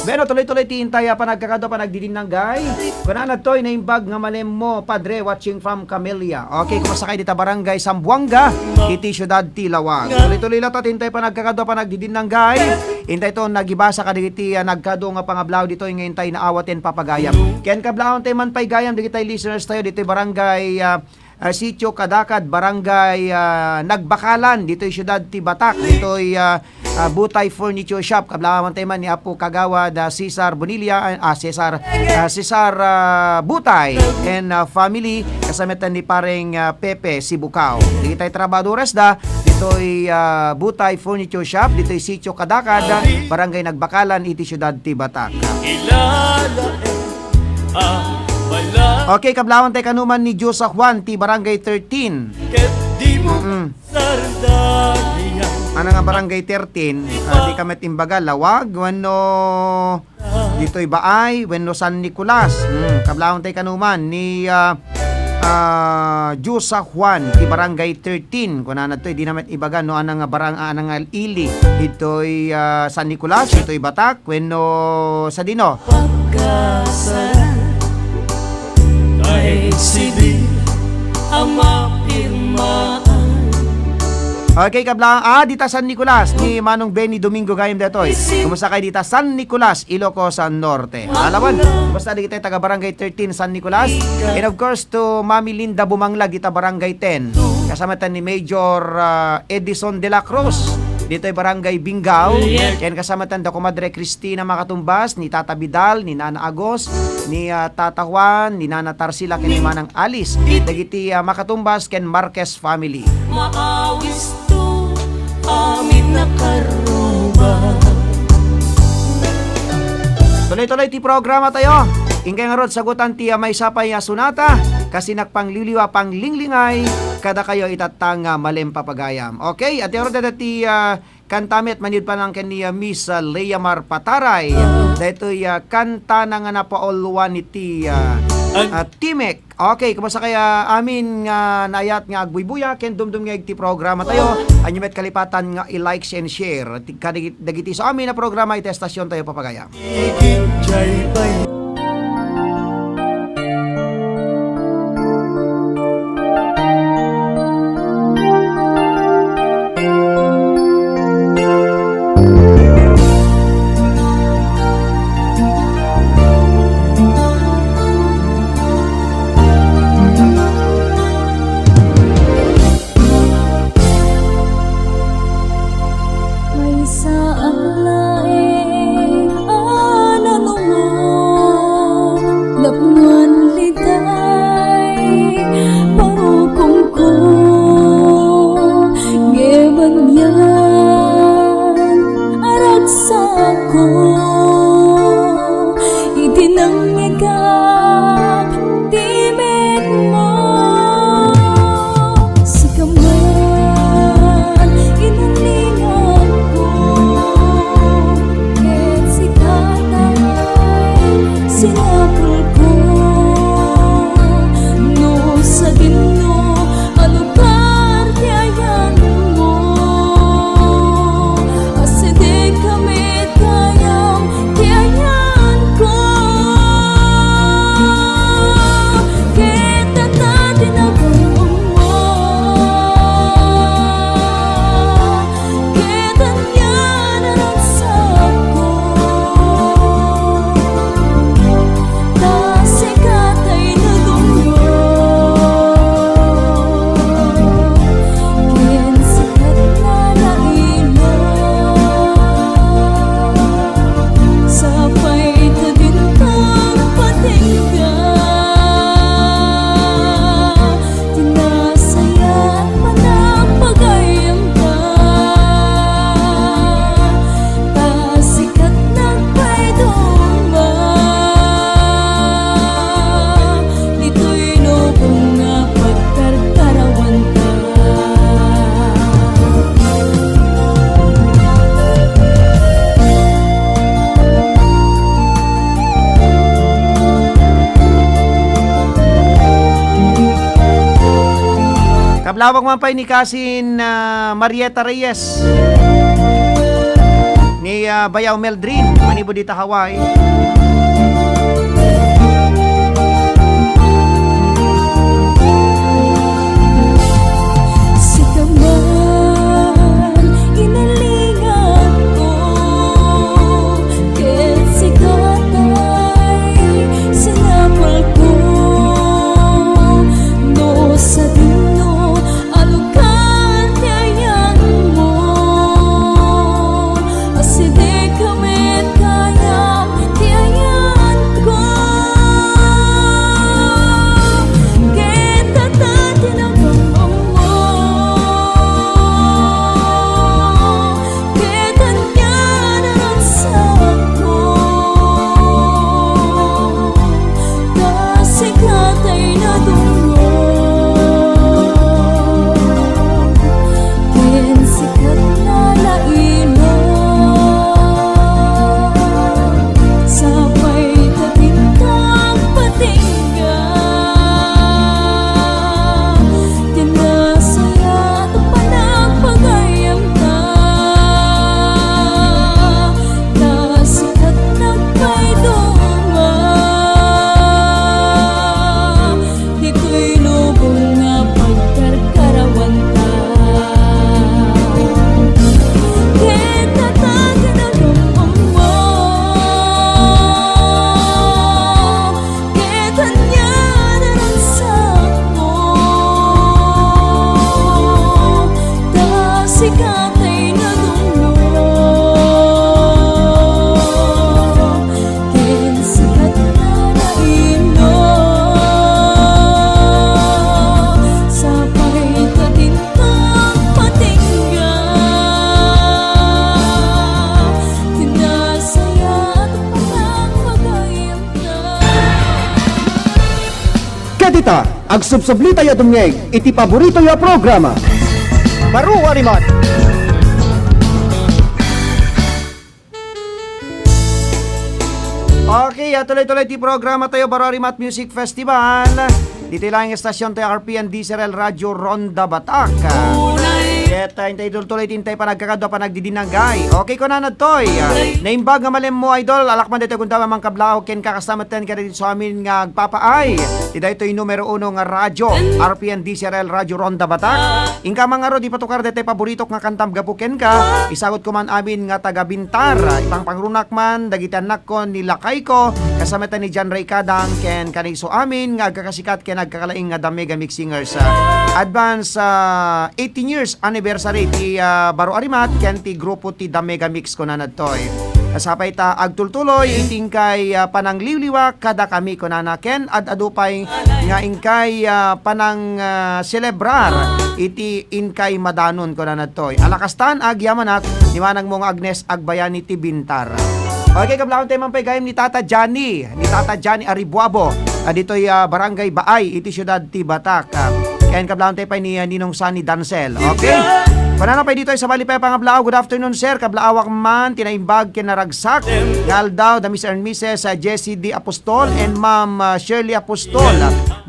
Bueno, tuloy-tuloy ti intay a panagkakadua, panagdidinnanggay. Kunana toy, naimbag nga malemmo, Padre, watching from Camellia. Okay, kumusta kayo dita Barangay Zamboanga, iti siudad ti Laoag? Tuloy-tuloy latta ti intay panagkakadua, panagdidinnanggay. Intay to nagibasa kadagiti, ah, nagkadu nga pangablaw ditoy nga intay naawaten, papagayam. Ken kablawan tayo man pay gayam, dagitay listeners tayo ditoy Barangay, ah, ah, Sitio Kadakad, Barangay, ah, Nagbakalan, ditoy siudad ti Batac, ditoy, ah, ah, Butay Furniture Shop. Kablawan tayo man ni Apo Kagawad, ah, Cesar Bonilla, ah, Cesar, ah, Cesar, ah, Butay and, ah, family, kasama ni pareng, ah, Pepe Sibukaw. Dagitay trabahadores da, ditoy, ah, Butay Furniture Shop, ditoy Sitio Kadakad, Barangay Nagbakalan, iti siudad ti Batac. Ilala, ah, bala. Okay, kablawan tayo kanuman ni Dios a Juan, ti Barangay thirteen. Ket di mo Mm-mm. sardayan. Ano nga Barangay thirteen? Ah, di ka met imbaga, Laoag, wenno ditoy Baay, wenno San Nicolas. Hmm, kablawan tayo kanuman ni, ah, ah, Dios a Juan, ti Barangay thirteen. Kunana toy, di na met ibaga, no, ano nga barang-, ano nga ili. Ditoy, ah, San Nicolas, ditoy Batac, wenno sadino. Pagkasaran, ay sidi a mapirmaan. Okay, kablaang, ah, dita San Nicolas, ni Manong Benny Domingo gayam detoy. Kumusta kayo dita San Nicolas, Ilocos Norte? Alawan, basta di kita taga Barangay thirteen San Nicolas. And of course, to Mami Linda Bumanglag, dita Barangay ten. Kasama ta ni Major, ah, Edison de la Cruz, ditoy Barangay Bingao. Ken kasama ta da Comadre Cristina Makatumbas, ni Tata Vidal, ni Nana Agos, ni, ah, Tata Juan, ni Nana Tarsila, ken ni Manang Alice. Dagiti, ah, Makatumbas ken Marquez family. Maawisto amin a karruba. Tuloy-tuloy ti programa tayo. Ingkay ngarud sagutan ti, ah, maysa pay a sonata. Kasinak pangliwliwa, panglinglingay kadakayo itatta nga malem, papagayam. Okay, iti aro dayta ti, ah, kanta met manipud panang ken ni, ah, Miss, ah, Lea Mar Pataray. Daytoy, ah, kanta na nga napauluan iti, ah, ah, Timek. Okay, kumusta kaya amin nga naayat nga agbuybuya ken dumdumngeg ti programa tayo? Ania met kalipatan nga i-likes and share ti, kadagit-, dagiti isu amin a programa iti estasyon tayo, papagayam. Maysa a laeng a nanungo, napnoan litay, parukongko, ngem anian a ragsakko, idi nangngegak, Timekmo, sika man inalingakko, ket sika tay sinapulko, no sadino a lugar ti ayanmo, asidegka met gayam ti ayanko, ket adda ti nagunongmo, ket anian a ragsakko, ta sika tay nadungngod. Ken sika ti nalaino, sapay ta dinto agpatingga ti nasayaat panagpagayamda. Ta sika ti nagpaiduma ditoy lubong nga pagkarkarawanta. Kablawag man pay ni Kasin, ah, Marieta Reyes. Ni, ah, Bayaw Meldrin, manipud ita Hawaii. Sika man inalingakko, ket sika tay sinapulko, no sadino a lugar ti ayanmo, asidegka met gayam ti ayanko, ket adda ti nagunongmo, ket anian a ragsakko, ta sika tay nadungngod, ken sika ti nalaino, sapay ta dinto agpatingga ti nasayaat a panagpagayamda. Ta sika ti nagpaiduma ditoy lubong nga pagkarkarawanta. Ket adda ti nagunongmo, ket anian a ragsakko, ta sika tay nadungngod, ken sika ti nalaino, sapay ta dinto agpatingga ti nasayaat a panagpagayamda. Ket ita, Agsubsublitayo a dumngeg iti paboritoyo a programa. Baro a Rimat. Okay, ah, tuloy-tuloy ti programa tayo, Baro a Rimat Music Festival. Ditoy lang estasion tayo, R P N D C R L Radio Ronda Batak. Ket, ah, intay tuloy-tuloy ti intay panagkakadua, panagdidinagay. Okay, kunana ditoy. Ah, naimbag nga malemmo, idol. Alakman ditoy gundam a mangkablaaw kenka, kasta metten kadagiti amin nga agpapaay ti daytoy numero uno nga radio, R P N D C R L Radio Ronda Batak. Inka man ngarud, ipatukar daytoy paboritok nga kantam gapu kenka. Isagut ko man amin nga taga Bintar. Ipangpangrunak man dagiti annakko, ni lakayko, kasta metten ni John Ray Kadang, ken kaniso amin nga agkakasikat ken agkakalaing nga The Mega Mix Singers. Ah, advance, ah, eighteen years anniversary ti, ah, Baro a Rimat ken ti grupo ti The Mega Mix, kunana ditoy. Sapay ta agtultuloy iti inkay, ah, panangliwliwa kadakami, kunana, ken ad-adu pay nga inkay, ah, panang, ah, selebrar iti inkay madanon, kunana ditoy. Ala kastan, agyamanak, ni manangmo nga Agnes Agbayani ti Bintar. Okay, kablawan tayo man pay gayam ni Tata Johnny, ni Tata Johnny Aribuabo, ah, ditoy, ah, Barangay Baay, iti siudad ti Batak. Ah, ken kablawan tayo pay ni, ah, Ninong Sunny Dancel. Okay? Kunana pay ditoy, sabali pay pangablaaw. Good afternoon, sir. Kablaawak man ti naimbag ken naragsak nga aldaw da Mister and Missus, ah, Jessie D. Apostol and Ma'am, ah, Shirley Apostol.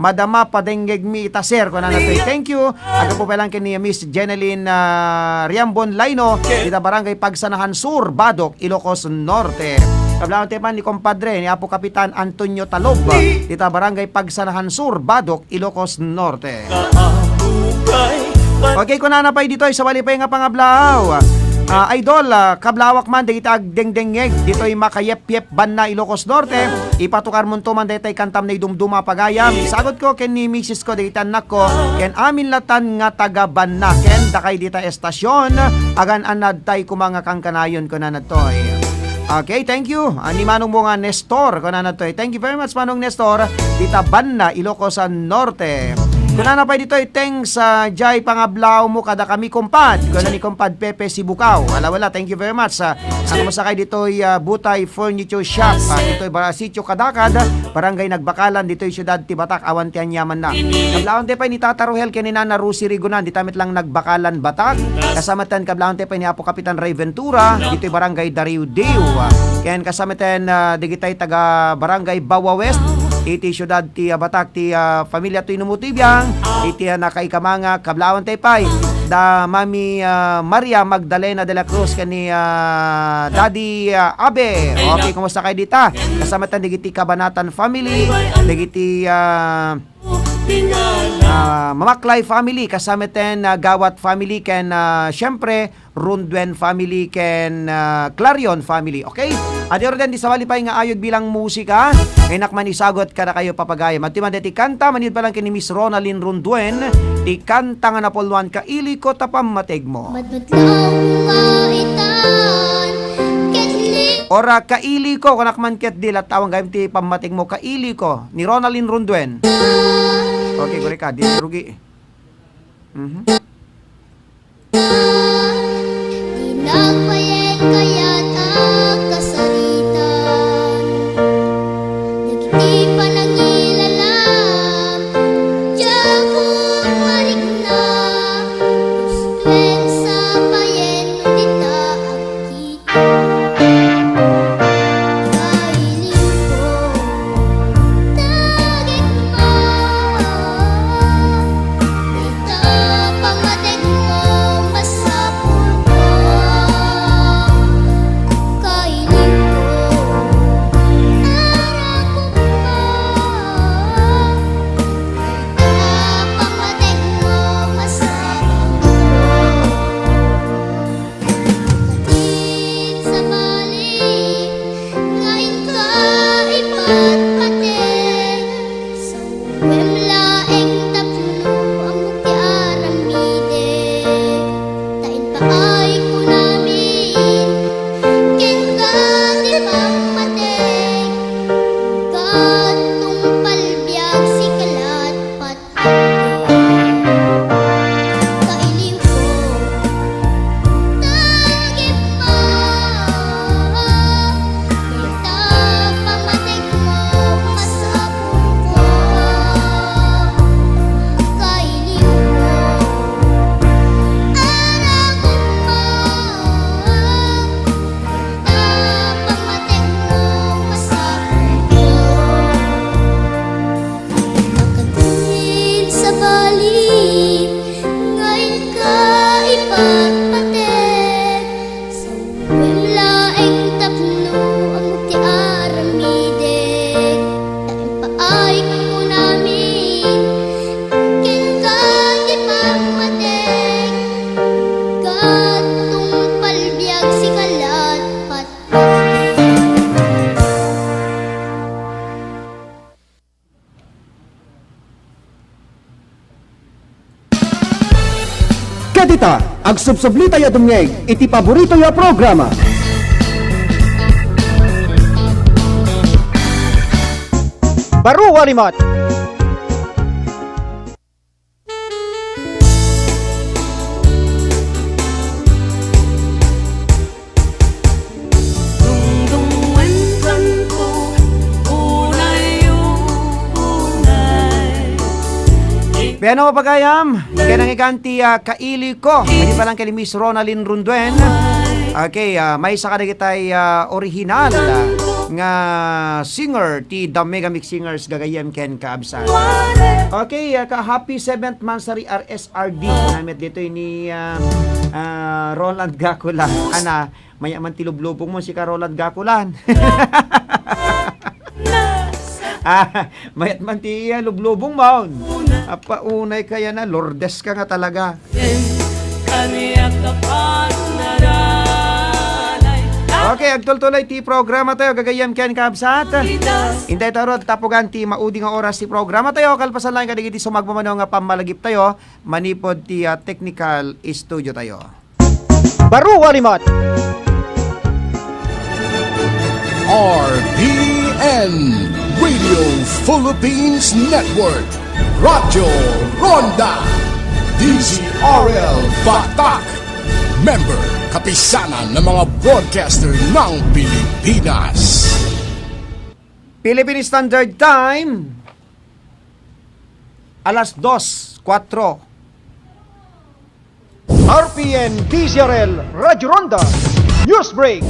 Madama, padengngegmi ita, sir, kunana ditoy. Thank you. Agapu pay lang ken ni Miss Jeneline, ah, Riambon Laino, dita Barangay Pagsanahan Sur, Badoc, Ilocos Norte. Kablawan tayo man ni kompadre, ni Apo Kapitan Antonio Talob, dita Barangay Pagsanahan Sur, Badoc, Ilocos Norte. Okay, kunana pay ditoy, sabali pay nga pangablaaw. Ah, idol, ah, kablaawak man dagiti agdengdengngeg ditoy Makayepyep, Banna, Ilocos Norte. Ipatukarmonto man daytay kantam nga idumduma pagayam. Isagut ko ken ni misis ko, dagiti annakko, ken amin latan nga taga Banna, ken dakay dita estasion, agan-anad tay koma nga kankanayon, kunana ditoy. Okay, thank you. Ah, ni Manong mo nga Nestor, kunana ditoy. Thank you very much, Manong Nestor. Dita Banna, Ilocos Norte. Kunana pay ditoy, thanks, ah, jay pangablaaw mo kadakami, kumpad. Kuna ni kumpad Pepe Sibukaw. Wala, wala. Thank you very much. Ah, ah, kumusta kay ditoy, ah, Butay Furniture Shop? Ah, ditoy Barasitio Kadakad, Barangay Nagbakalan, ditoy siudad ti Batak, awan ti aniamanna. Kablawan tayo pay ni Tata Rohel ken ni Nana Rosie Rigonan, dita met lang Nagbakalan, Batak. Kasama ten kablawan tayo pay ni Apo Kapitan Ray Ventura, ditoy Barangay Dariudiw. Ken kasama ten, ah, digitay taga Barangay Bawa West, iti siudad ti, ah, Batak, ti, ah, familia Tuy Numutibiang, iti, ah, nakaikamanga, kablawan tayo pay da Mami, ah, Maria Magdalena de la Cruz ken ni, ah, Daddy, ah, Abe. Okay, kumusta kay dita? Kasama ten digiti Kabanatan family, digiti, ah, ah, Mamaklay family, kasama ten, ah, Gawat family, ken, ah, syempre, Runduen family, ken, ah, Clarion family. Okay? Adi orden, di sabali pay nga ayod bilang musika, kaynak man isagot kadakayo, papagayam. At ti man deti kanta, maniud pa lang ken ni Miss Ronaldin Runduen, ti kanta nga napulwan, Kailiko ta pammategmo. Madmadlaw nga itan, ket ni- Ora, Kailiko, kunak man ket di, latawan gayam ti pammategmo, Kailiko, ni Ronaldin Runduen. Okay, kuri ka, di rugi. Mhm. Di nagpayen kayat a kasaritan, dagiti panangilalam, diak marikna, gustoen sapayen no dita agkita. Ta, agsubsublitayo a dumngeg iti paboritoyo a programa. Baro a limat. Dungdungan ko, unay, unay. Piano pagayam, ken nangyigan ti, ah, Kaili Ko. Kadi pa lang kay Miss Ronalyn Runduen. Okay, ah, maysa kadagitay, ah, original, ah, nga singer ti The Mega Mix Singers gagayyem ken kaabsan. Okay, ah, ka happy seventh monthsary R S R D. Namit dito ni, ah, ah, Roland Gakula. Ana, maya man ti lublubong mo, sika Roland Gakulan. Ah, mayat man ti, ah, lublubong mo. Apa, unay kaya na, Lourdes ka nga talaga. Kaniak ka pagnaranay. Okay, agtultuloy ti programa tayo, gagayyem ken kabsat. Intay tayo rod, tapugan ti maudi nga oras ti programa tayo, kalpasan lang kadagiti sumagmamano nga pammalagip tayo, manipod ti, ah, technical studio tayo. Baro a limat. R P N, Radio Philippines Network, Radyo Ronda, D Z R L Batak, member, Kapisanan ng mga Broadcaster ng Pilipinas. Philippine Standard Time, alas dos, kuwatro. R P N D Z R L Radyo Ronda, News Break.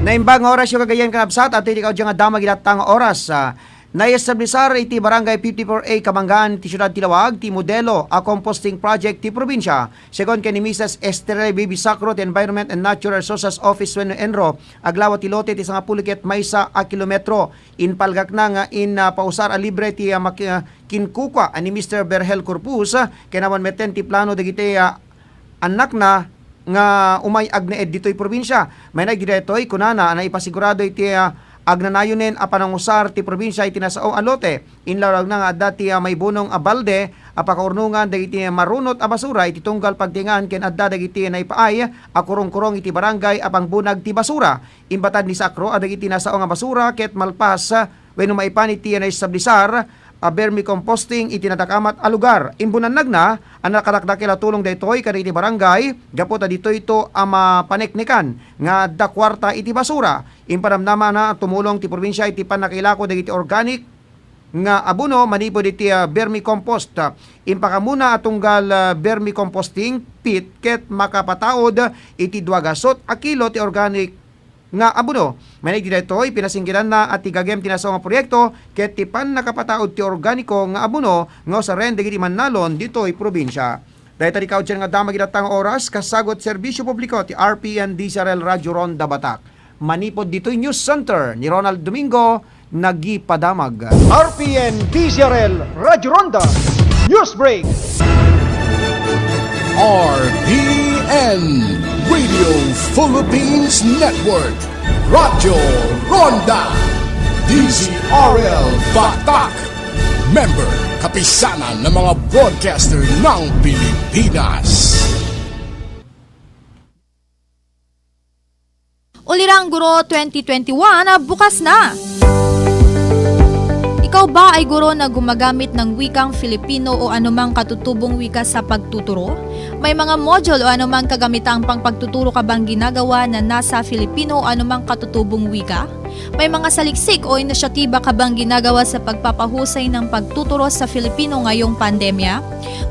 Naimbag nga oras yo gagayyem kanabsat, at iti kaudyan nga damag iti latta nga oras, ah, naiestablisar iti Barangay fifty-four A Kamangan ti Siudad ti Laoag ti modelo a composting project ti probinsya. Segun ken ni Missus Estrella Baby Sacro ti Environment and Natural Resources Office wenno ENRO, aglawa ti lote ti sangapulo ket maysa a kilometro. Impalgakna nga in, ah, pausar a libre ti, ah, maki-, ah, kinkukua a ni Mister Berhel Corpus, ah, ken awan metten ti plano dagiti, ah, annakna nga umay agnaed ditoy probinsia. Mainaig ditoy, kunana a naipasigurado iti, ah, agnanayonen a panangusar ti probinsia iti nasao a lote. Inlawlawagna nga adda ti, ah, maibunong a balde a pakaurnongan dagiti marunot a basura iti tunggal pagtiengan ken adda dagiti naipaay a kurongkurong iti barangay a pangbunag ti basura. Imbatad ni Sacro a dagiti nasao nga basura ket malpas, ah, wenno maipan iti naistablisar a vermicomposting iti nadakamat a lugar. Imbunannagna a nakadakdakkel a tulong daytoy kadagiti barangay gapu ta ditoyto a mapaneknekan nga adda kuarta iti basura. Impanamnamana a tumulong ti probinsia iti pannakailako dagiti organic nga abono manipud iti, ah, vermicompost. Impakamuna a tunggal, ah, vermicomposting pit ket makapataud iti dua gasut a kilo ti organic nga abono. Mainaig daytoy, pinasinggilanna a ti gagem ti nasao nga proyekto ket ti pannakapataud ti organiko nga abono nga usaren dagiti mannalon ditoy probinsia. Dayta di kaudyan nga damag iti latta nga oras, kasagut serbisyo publiko ti R P N D Z R L Radyo Ronda Batak. Manipud ditoy News Center ni Ronald Domingo, nagipadamag. R P N D Z R L Radyo Ronda News Break. R P N, Radio Philippines Network, Radyo Ronda, D Z R L Batak, member, Kapisanan ng mga Broadcaster ng Pilipinas. Ulirang Guro twenty twenty-one, ah, bukas na! Ikaw ba ay guro na gumagamit ng wikang Filipino o anumang katutubong wika sa pagtuturo? May mga module o anumang kagamitang pangpagtuturo ka bang ginagawa na nasa Filipino o anumang katutubong wika? May mga saliksik o inisyatiba ka bang ginagawa sa pagpapahusay ng pagtuturo sa Filipino ngayong pandemya?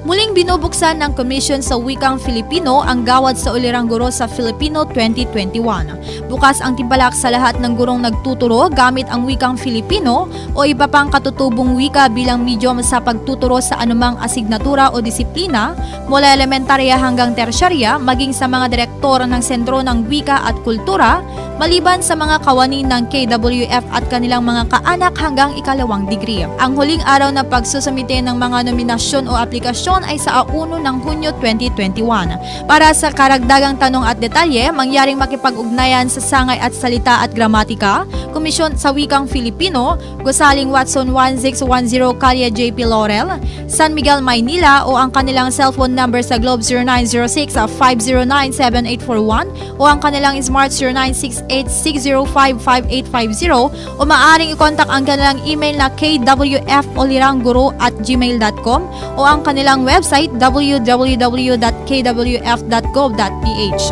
Muling binubuksan ng Komisyon sa Wikang Filipino ang gawad sa Ulirang Guro sa Filipino twenty twenty-one. Bukas ang timpalak sa lahat ng gurong nagtuturo gamit ang wikang Filipino o iba pang katutubong wika bilang medium sa pagtuturo sa anumang asignatura o disiplina, mula elementarya hanggang tersyarya, maging sa mga direktor ng Sentro ng Wika at Kultura, maliban sa mga kawani ng K W F at kanilang mga kaanak hanggang ikalawang degree. Ang huling araw ng pagsusumite ng mga nominasyon o aplikasyon ay sa uno ng Hunyo twenty twenty-one. Para sa karagdagang tanong at detalye, mangyaring makipag-ugnayan sa Sangay at Salita at Gramatika, Komisyon sa Wikang Filipino, Gosaling Watson one six one zero, Calle J P Laurel, San Miguel, Maynila, o ang kanilang cellphone number sa Globe zero nine zero six five zero nine seven eight four one o ang kanilang Smart zero nine six eight six zero five five eight five zero o maaaring i-contact ang kanilang email na K W F Olirang Guro at gmail dot com o ang kanilang website W W W dot K W F dot gov dot P H.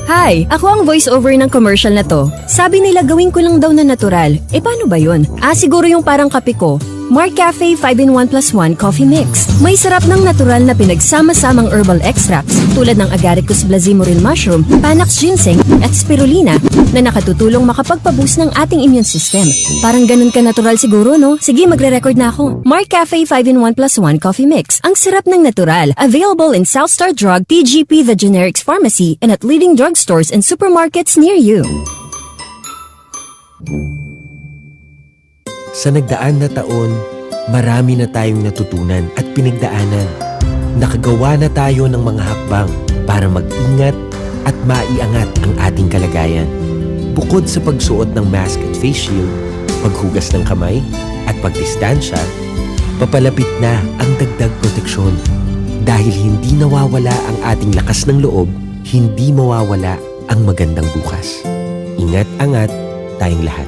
Hi! Ako ang voiceover ng commercial na 'to. Sabi nila gawin ko lang daw na natural. E, paano ba 'yun? Ah, siguro 'yung parang kape ko. Mark Cafe five-in-one plus one Coffee Mix. May sarap ng natural na pinagsama-samang herbal extracts tulad ng Agaricus blazimuril mushroom, Panax ginseng, at spirulina na nakatutulong makapagpa-boost ng ating immune system. Parang ganun ka natural siguro, no? Sige, magre-record na ako. Mark Cafe five-in-one plus one Coffee Mix. Ang sarap ng natural. Available in South Star Drug, T G P, The Generics Pharmacy, and at leading drugstores and supermarkets near you. Sa nagdaan na taon, marami na tayong natutunan at pinagdaanan. Nakagawa na tayo ng mga hakbang para mag-ingat at maiangat ang ating kalagayan. Bukod sa pagsuot ng mask at face shield, paghugas ng kamay, at pagdistansya, papalapit na ang dagdag proteksyon. Dahil hindi nawawala ang ating lakas ng loob, hindi mawawala ang magandang bukas. Ingat-angat tayong lahat.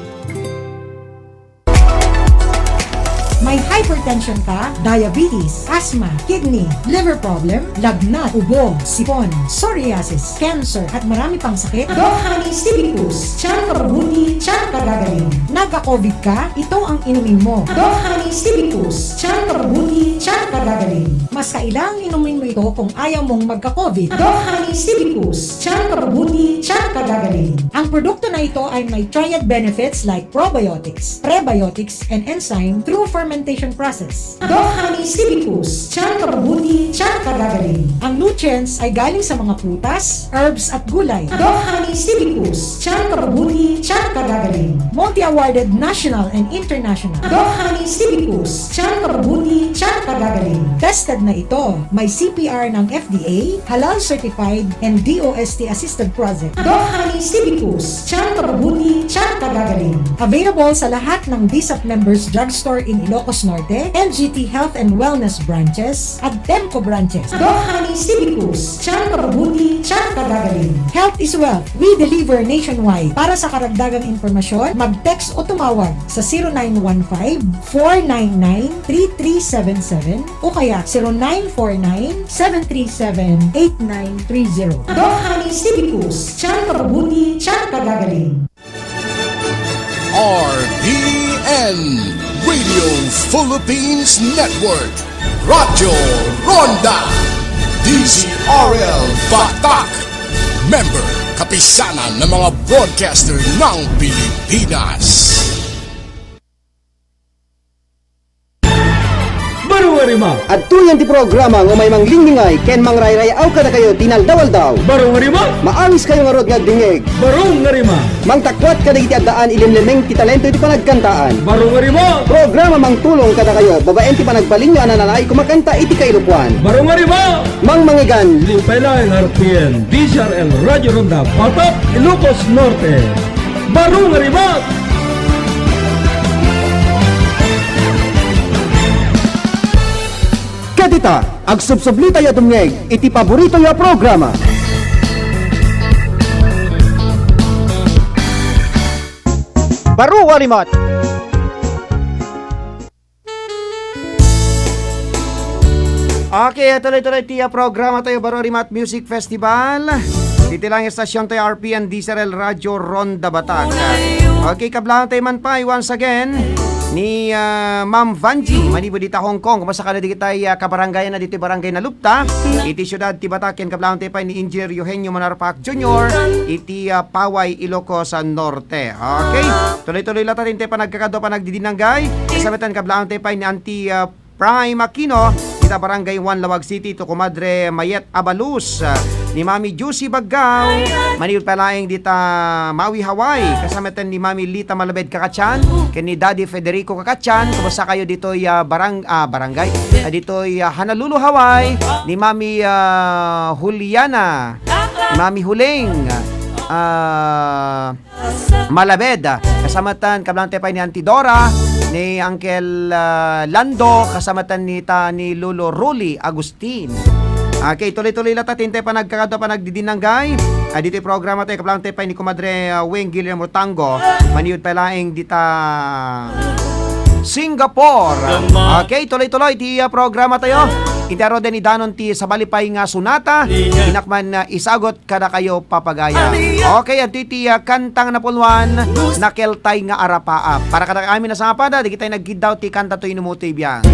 May hypertension ka, diabetes, asthma, kidney, liver problem, lagnat, ubo, sipon, psoriasis, cancer, at marami pang sakit? Doc Honey Stevie Pus, tiyan kabubuti, tiyan kagagaling. Nagka-COVID ka? Ito ang inumin mo. Doc Honey Stevie Pus, tiyan kabubuti, tiyan kagagaling. Mas kailangang inumin mo ito kung ayaw mong magka-COVID. Doc Honey Stevie Pus, tiyan kabubuti, tiyan kagagaling. Ang produkto na ito ay may triad benefits like probiotics, prebiotics, and enzyme through fermentation process. Doc Honey Stevie Pus, tiyan kabubuti, tiyan kagagaling. Ang nutrients ay galing sa mga prutas, herbs, at gulay. Doc Honey Stevie Pus, tiyan kabubuti, tiyan kagagaling. Multi-awarded national and international. Doc Honey Stevie Pus, tiyan kabubuti, tiyan kagagaling. Tested na ito. May C P R ng F D A, halal certified, and D O S T assisted project. Doc Honey Stevie Pus, tiyan kabubuti, tiyan kagagaling. Available sa lahat ng D S A P members drugstore in Ilocos Norte, N G T Health and Wellness branches, at Temco branches. Doc Honey Stevie Pus, tiyan kabubuti, tiyan kagagaling. Health is wealth. We deliver nationwide. Para sa karagdagang impormasyon, mag-text o tumawag sa zero nine one five, four nine nine, three three seven seven o kaya zero nine four nine, seven three seven, eight nine three zero. Doc Honey Stevie Pus, tiyan kabubuti, tiyan kagagaling. R P N, Radio Philippines Network, Radyo Ronda, D Z R L Batak, member, kapisanan ng mga broadcaster ng Pilipinas. Baro nga rima. Adtoy ti programa nga umay manglinglingay ken mangrayray-aw kadakayo ti inaldaw-aldaw. Baro nga rima. Maawis kayo ngarud nga agdingngeg. Baro nga rima. Mangtakuat kadagiti addaan ilimlimeng ti talento iti panagkantaan. Baro nga rima. Programa mangtulong kadakayo babaen ti panagbalinyo a nananaig kumakanta iti kailokoan. Baro nga rima. Mangmangigan. Lipay laeng R P N, D Z R L Radio Ronda, Batak, Ilocos Norte. Baro nga rima. Ket ita, agsubsublitayo a dumngeg iti paboritoyo a programa. Baro nga rimat. Okay, tuloy-tuloy ti, ah, programa tayo, Baro Rimat Music Festival. Iti lang estasyontayo, R P N D Z R L Radio Ronda Batak. Okay, kablangtayo man pay once again ni, ah, Ma'am Vanji, manipud ita Hong Kong. Kumusta kadagitay, ah, kabarangayan na ditoy Barangay Nalupta, iti siudad ti Batak, ken kablangtayo pay ni Engineer Eugenio Manarpak Junior, iti, ah, Paway, Ilocos Norte. Okay, tuloy-tuloy latta ti panagkakadua, panagdidinanggay. Kasabitan, kablangtayo pay ni Auntie, ah, Prime Aquino, dita Barangay One, Laoag City, to Komadre Mayet Abalus, ah, ni Mami Juicy Baggao, maniud pay laeng dita Maui, Hawaii, kasama ten ni Mami Lita Malabed Kakatsan, ken ni Daddy Federico Kakatsan, kumusta kayo ditoy, ah, barang-, ah, barangay, ah, ditoy, ah, Honolulu, Hawaii, ni Mami, ah, Juliana, ni Mami Huling, ah, Malabed, ah, kasama tan, kablaantayo pay ni Auntie Dora, ni Uncle, ah, Lando, kasama tan ni ta-, ni Lolo Rolly Agustin. Okay, tuloy-tuloy latta ti intay panagkakadua, panagdidinanggay. Ah, ditoy programa tayo, kablaantayo pay ni Kumadre, ah, Weng Guillermo Tango, maniud pay laeng dita Singapore. Okay, tuloy-tuloy ti, ah, programa tayo. Iti aruden ni Danon ti sabali pay nga sonata, inakman, ah, isagut kadakayo, papagayam. Okay, adtoy ti, ah, kantang napulwan, Nakeltay nga Arapaap. Para kadakayo amin a sangapada, dagiti nagkiddaw ti kanta toy inumutoy biang.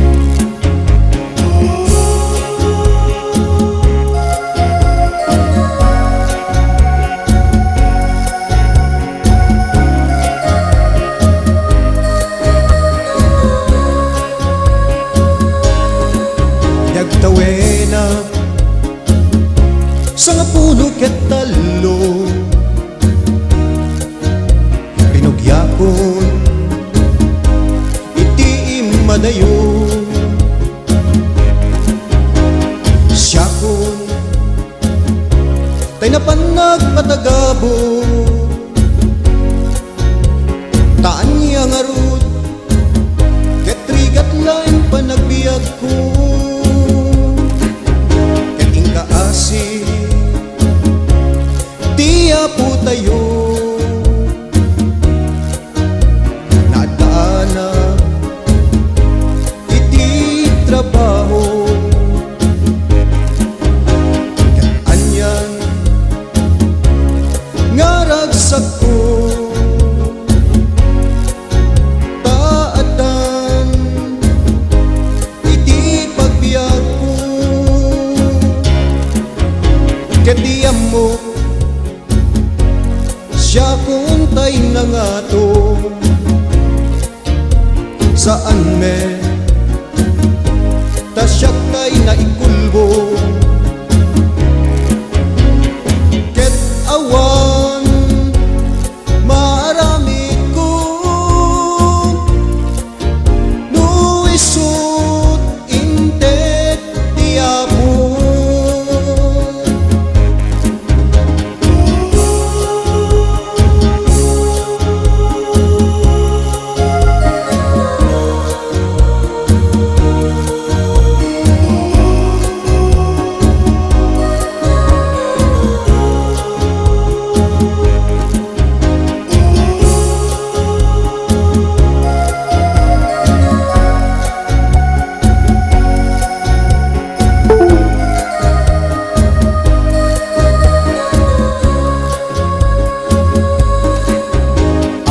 Nagtawenak sangapulo ket tallo. Rinugiakon iti immadayo. Siakon tay napan nagpatagabo. Ta ania ngarud, ket rigat laeng panagbiagko, ket inka asi ti Apotayo. Naaddaanak iti trabaho, ket anian nga ragsakko, ta addan iti pagbiagko. Ket ti ammok, siakon tay nangato. Saan met ta siak tay naikulbo. Ket awan maaramidko no isut inted ti Apo.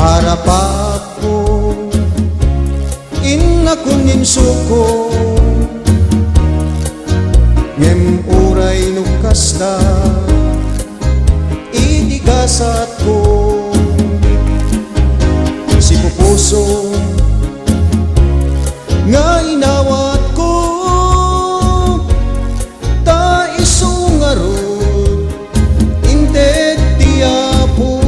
Arapakko, innakon insuko, ngem uray no kasta, iti gasatko, sipupuso nga inawatko, ta isu ngarud inted ti Apo.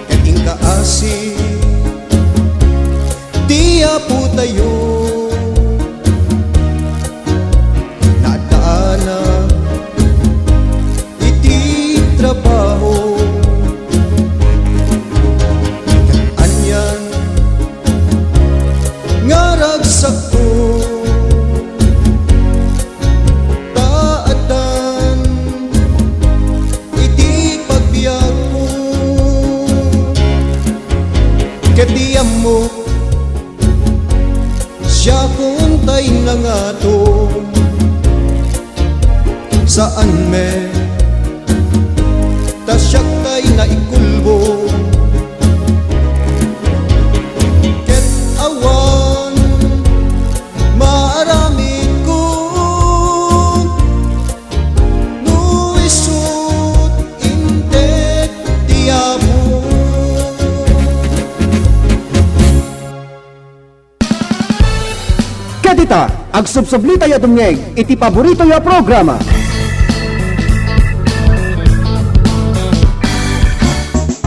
Ket inka asi ti Apotayo, naaddaanak iti trabaho. Ket anian nga ragsakko, ta addan iti pagbiagko. Ket ti ammok, siakon tay nangato. Saan met ta siak tay naikulbo. Ket awan maaramidko no isut inted ti Apo. Dita, agsubsublitayo a dumngeg iti paboritoyo a programa.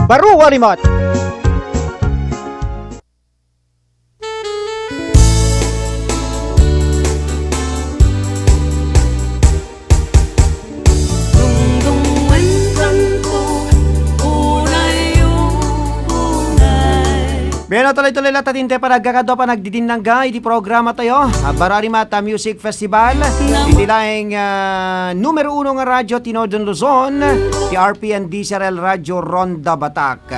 Baro a rimat! Dungdungngan ko, unay, unay. Bueno, tuloy-tuloy latta ti intay panagkakadua, panagdidinnangga iti programatayo. Ah, Baro a Rimat, ah, Music Festival. Iti laeng, ah, numero uno nga radio ti Northern Luzon, ti R P N D C R L Radio Ronda Batak.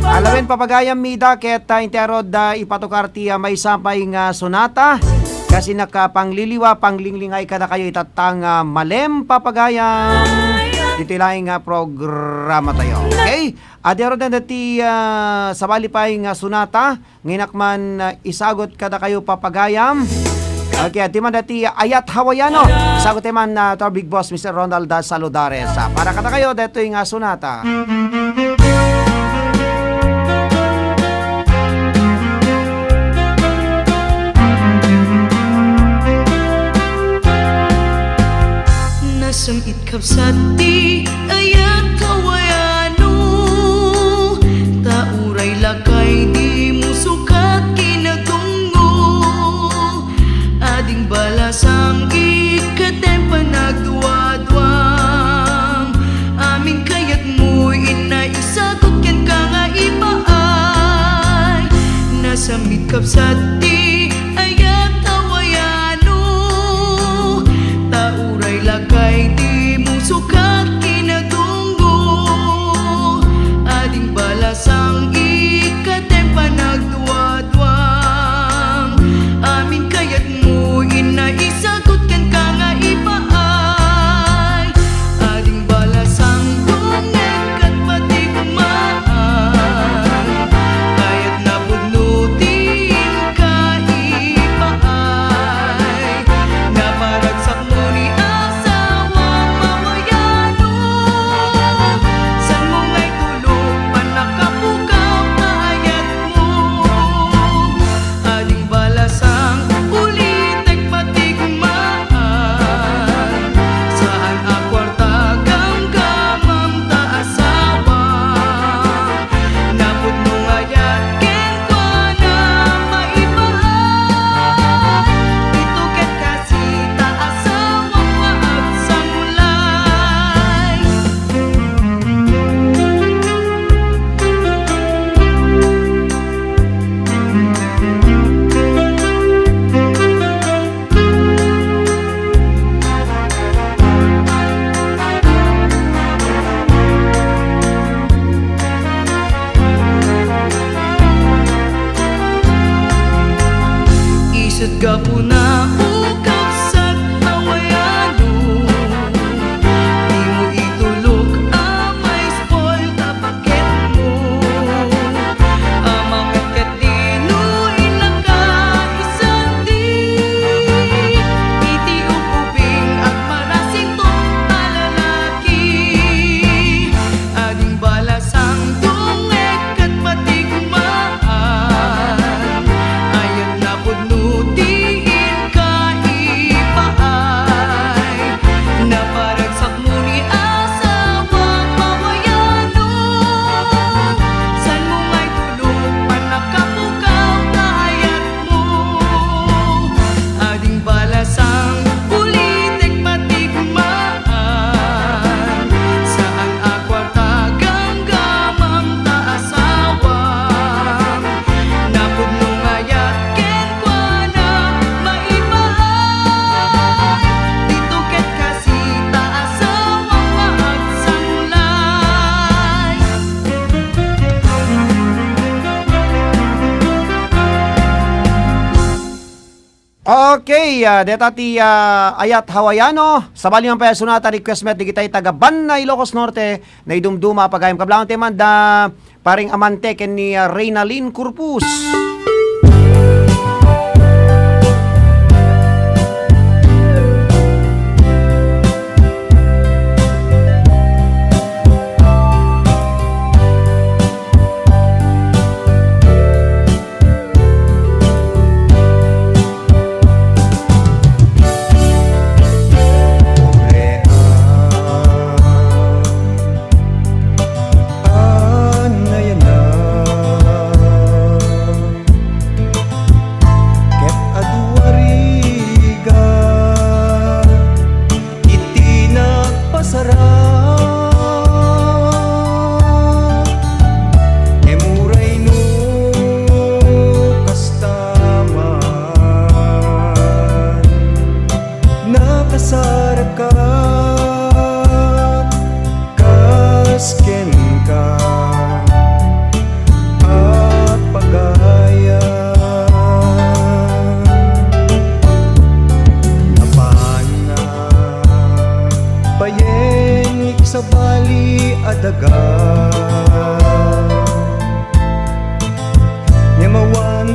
Alawen, papagayam, Mida, ket, ah, intay arod, ah, ipatukar ti, ah, maysa pay nga sonata. Kasi nakapangliliwa, panglinglingay kadakayo itatta nga malem, papagayam. Ditoy laeng nga programatayo. Okay? Adi arod dagiti, ah, sabali pay nga sonata, nga inak man, ah, isagut kadakayo, papagayam. Okay, adi man dagiti Ayat Hawaiano. Isagut man, ah, to our big boss, Mister Ronald, ah, Saludares. Ah, para kadakayo, detoy nga sonata. Nasam-it kabsat ti ayat Hawaiano, ta uray lakay dimo sukat kinadungngo. Ading balasang ikkatem panagduaduam. Amin kayatmo, inna, isagut kenka nga ipaay. Nasam-it kabsat ti ayat Hawaiano, ta uray lakay dimo sukat kinadungngo. Ading balasang ikkatem panagduaduam. Amin kayatmo, inna, isagut kenka nga ipaay. Ading balasang dumngeg ket patigmaan. Kayat napudno ti inka ipaay. Naparagsak mo ni asawam Hawaiano. Saan mo ngay tulog, panakapukaw ta ayat mo. Ading balasang ulitek patigmaan. Saan a kuarta gamgamam ta asawa. Napudno nga ayat kenkuana maipaay. Dito ket kasi ta asawa nga agsanglay. Isut' gapuna, o kabsat Hawaiano, dimo itulok a may spoil ta paketmo. Amangan ket dino inaka isandi. Iti ubing agmarasington a lalaki. Ading balasang dumngeg ket patigmaan. Ayat napudno ti inka ipaay. Naparagsak mo ni asawam Hawaiano. Saan mo ngay tulog, panakapukaw ta ayat mo. Ading balasang ulitek patigmaan. Saan a kuarta gamgamam ta asawam. Napudno nga ayat kenkuana maipaay. Dito ket kasi ta asawam nga agsanglay. Okay, ah, deta ti, ah, Ayat Hawaiano. Sabali man pay a sonata request met digitay taga Banna, Ilocos Norte, naidumduma a pagayam. Kablawan ti man da paring Amante ken ni, ah, Reynalyn Corpus.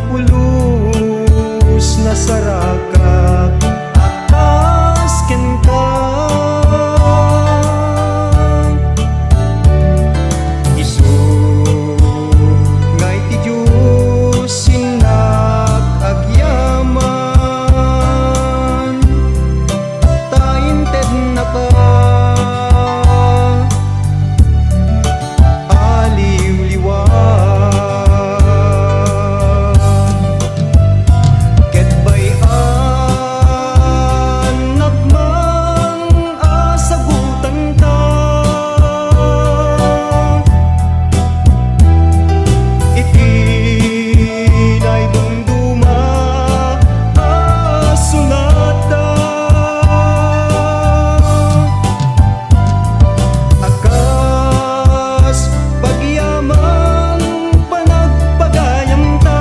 Pulos nasarakak a kas kenka. Isu nga iti Dios innak agyaman. Ta intednaka a liwliwa. Ket bay-annak man a sagutanka iti naidumduma a sunata. A kas pagyaman panagpagayamta,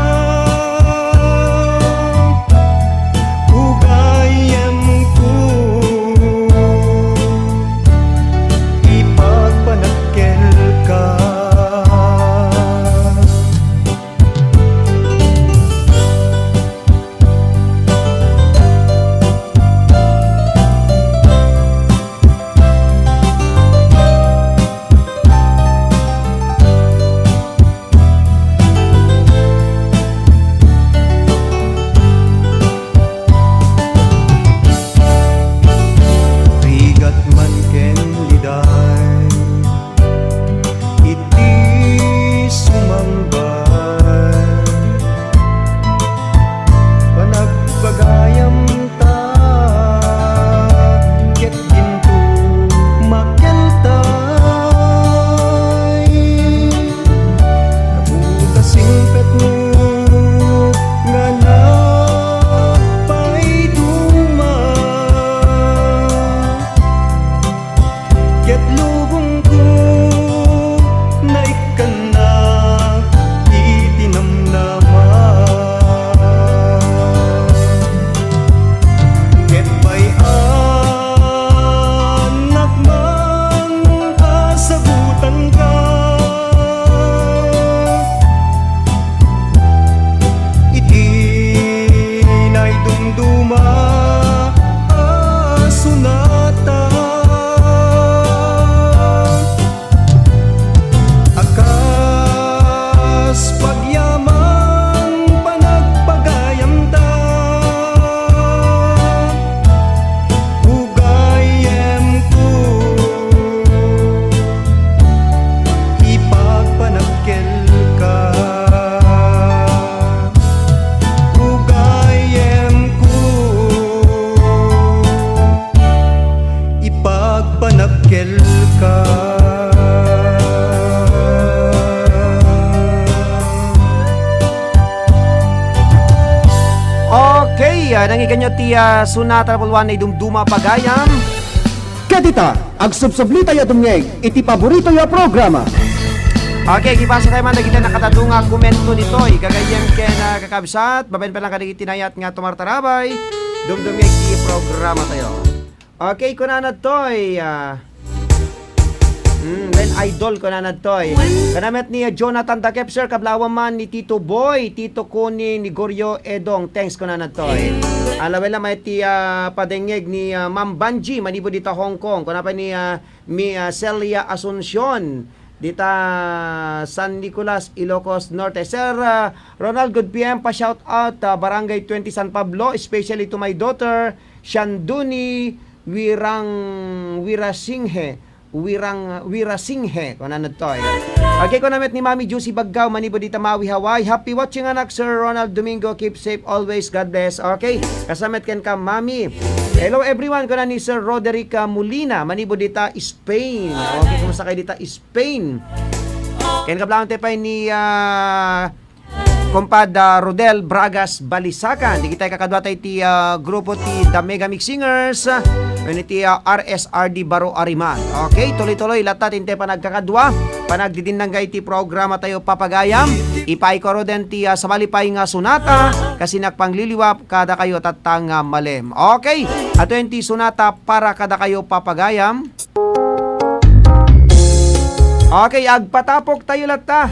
ugayemko ipagpanagkelka. Rigat man ken liday iti sumangbat, panagpagayamta ket dinto makeltay. Gapu ta singpetmo nga napaiduma. Ket lubongko, naikkannak iti namnama. Ket bay-annak man a sagutanka iti naidumduma a sunata. A kas pagyaman panagpagayamta, ugayemko ipagpanagkelka. Ugayemko ipagpanagkelka. Okay, ah, nangikenkami ti, ah, Sonata Level one, Naidumduma a Pagayam. Ket ita, agsubsublitayo a dumngeg iti paboritoyo a programa. Okay, agibasa tayo man dagiti nakadado nga komento ditoy. Gagayyem ken, ah, kakabsat, babaen pa lang kadagiti nayat nga tumartarabay. Dumdumngeg ti programa tayo. Okay, kunana ditoy, ah, mm, Ren Idol, kunana ditoy. Kuna met ni, ah, Jonathan Dakep, sir, kablaawan man ni Tito Boy, Tito Connie, ni Goryo Edong. Thanks, kunana ditoy. Alawela met ti, ah, padengngeg ni, ah, Ma'am Banji, manipud dita Hong Kong. Kuna pay ni, ah, mi, ah, Celia Asuncion, dita San Nicolas, Ilocos Norte. Sir, ah, Ronald, good P M, pa-shout out, ah, Barangay twenty San Pablo, especially to my daughter, Shanduni Wirang, Wirasinghe, Wirang, Wirasinghe, kunana ditoy. Okay, kuna met ni Mami Juicy Baggao, manipud dita Maui, Hawaii. Happy watching, anak, Sir Ronald Domingo. Keep safe always. God bless. Okay, kasama met kenka, Mami. Hello, everyone, kuna ni Sir Roderick, ah, Molina, manipud dita Spain. Okay, kumusta kayo dita Spain? Ken kablaang te pay ni, ah, Kumpad, ah, Rodel Bragas Balisacan. Dagiti kakadua tayo ti, ah, grupo ti The Mega Mix Singers, ah, wenno ti, ah, R S R D Baro Ariman. Okay, tuloy-tuloy latta ti intay panagkakadua, panagdidinnangga iti programa tayo, Papagayam. Ipaay ko den ti, ah, sabali pay nga sonata, kasi nagpangliliwa kadakayo tatta nga malem. Okay, ato ti sonata para kadakayo, Papagayam. Okay, agpatapok tayo latta.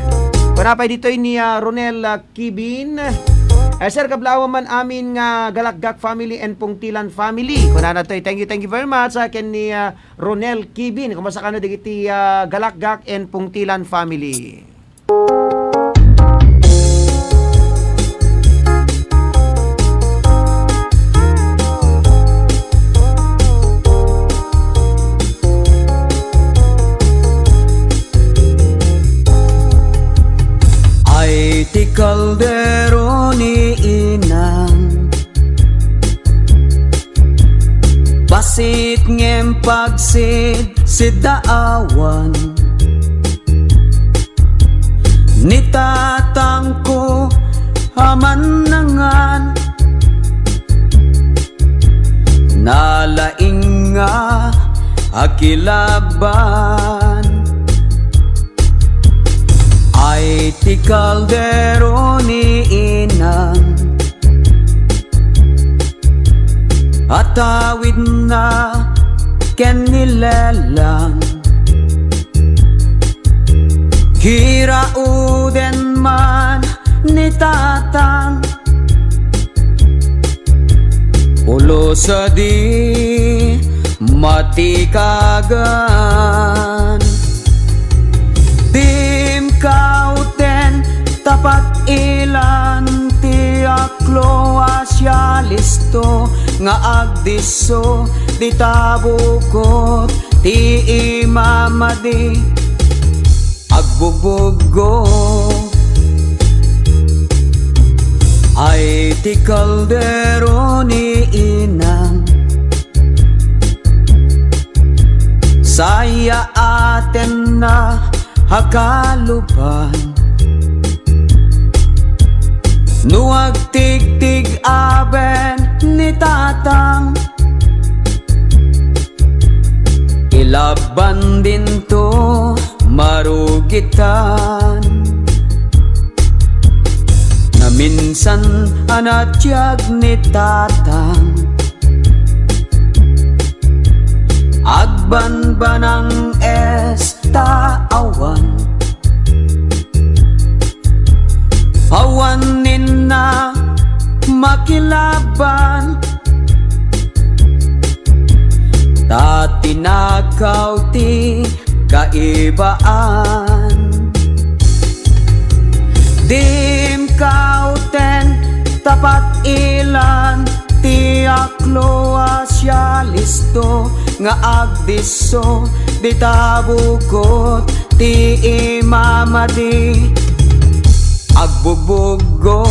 Kuna pay ditoy ni, ah, Ronel, ah, Kibin. Eh, sir, kablawan man amin nga Galakgak family and Pungtilan family. Kunana toy, thank you, thank you very much, ah, ken ni, ah, Ronel Kibin. Kumusta kano dagiti, ah, Galakgak and Pungtilan family? Ay ti kaldero ni inang, bassit ngem pagsidsidaawan. Ni tatangko a mannangan, nalaing nga akilaban. Ay ti kaldero ni inang, atawidna ken ni lelang. Kirauden man ni tatang, pulos a di matikagan. Dim kauten ta pat-ilan ti aklo a sialisto nga agdisso, dita bukot ti imamadi. Agbubuggo ay ti kaldero ni inang. Sayaatenna a kaluban. No agtigtig-aben ni tatang, ilaban dinto marugitan. Naminsan a natiag ni tatang, agbanbanang esta awan. Awan ninna makilaban, ta tinakaw ti kaibaan. Dim kauten ta pat-ilan ti aklo a sialisto nga agdisso, dita bukot ti imamadi. Agbubuggo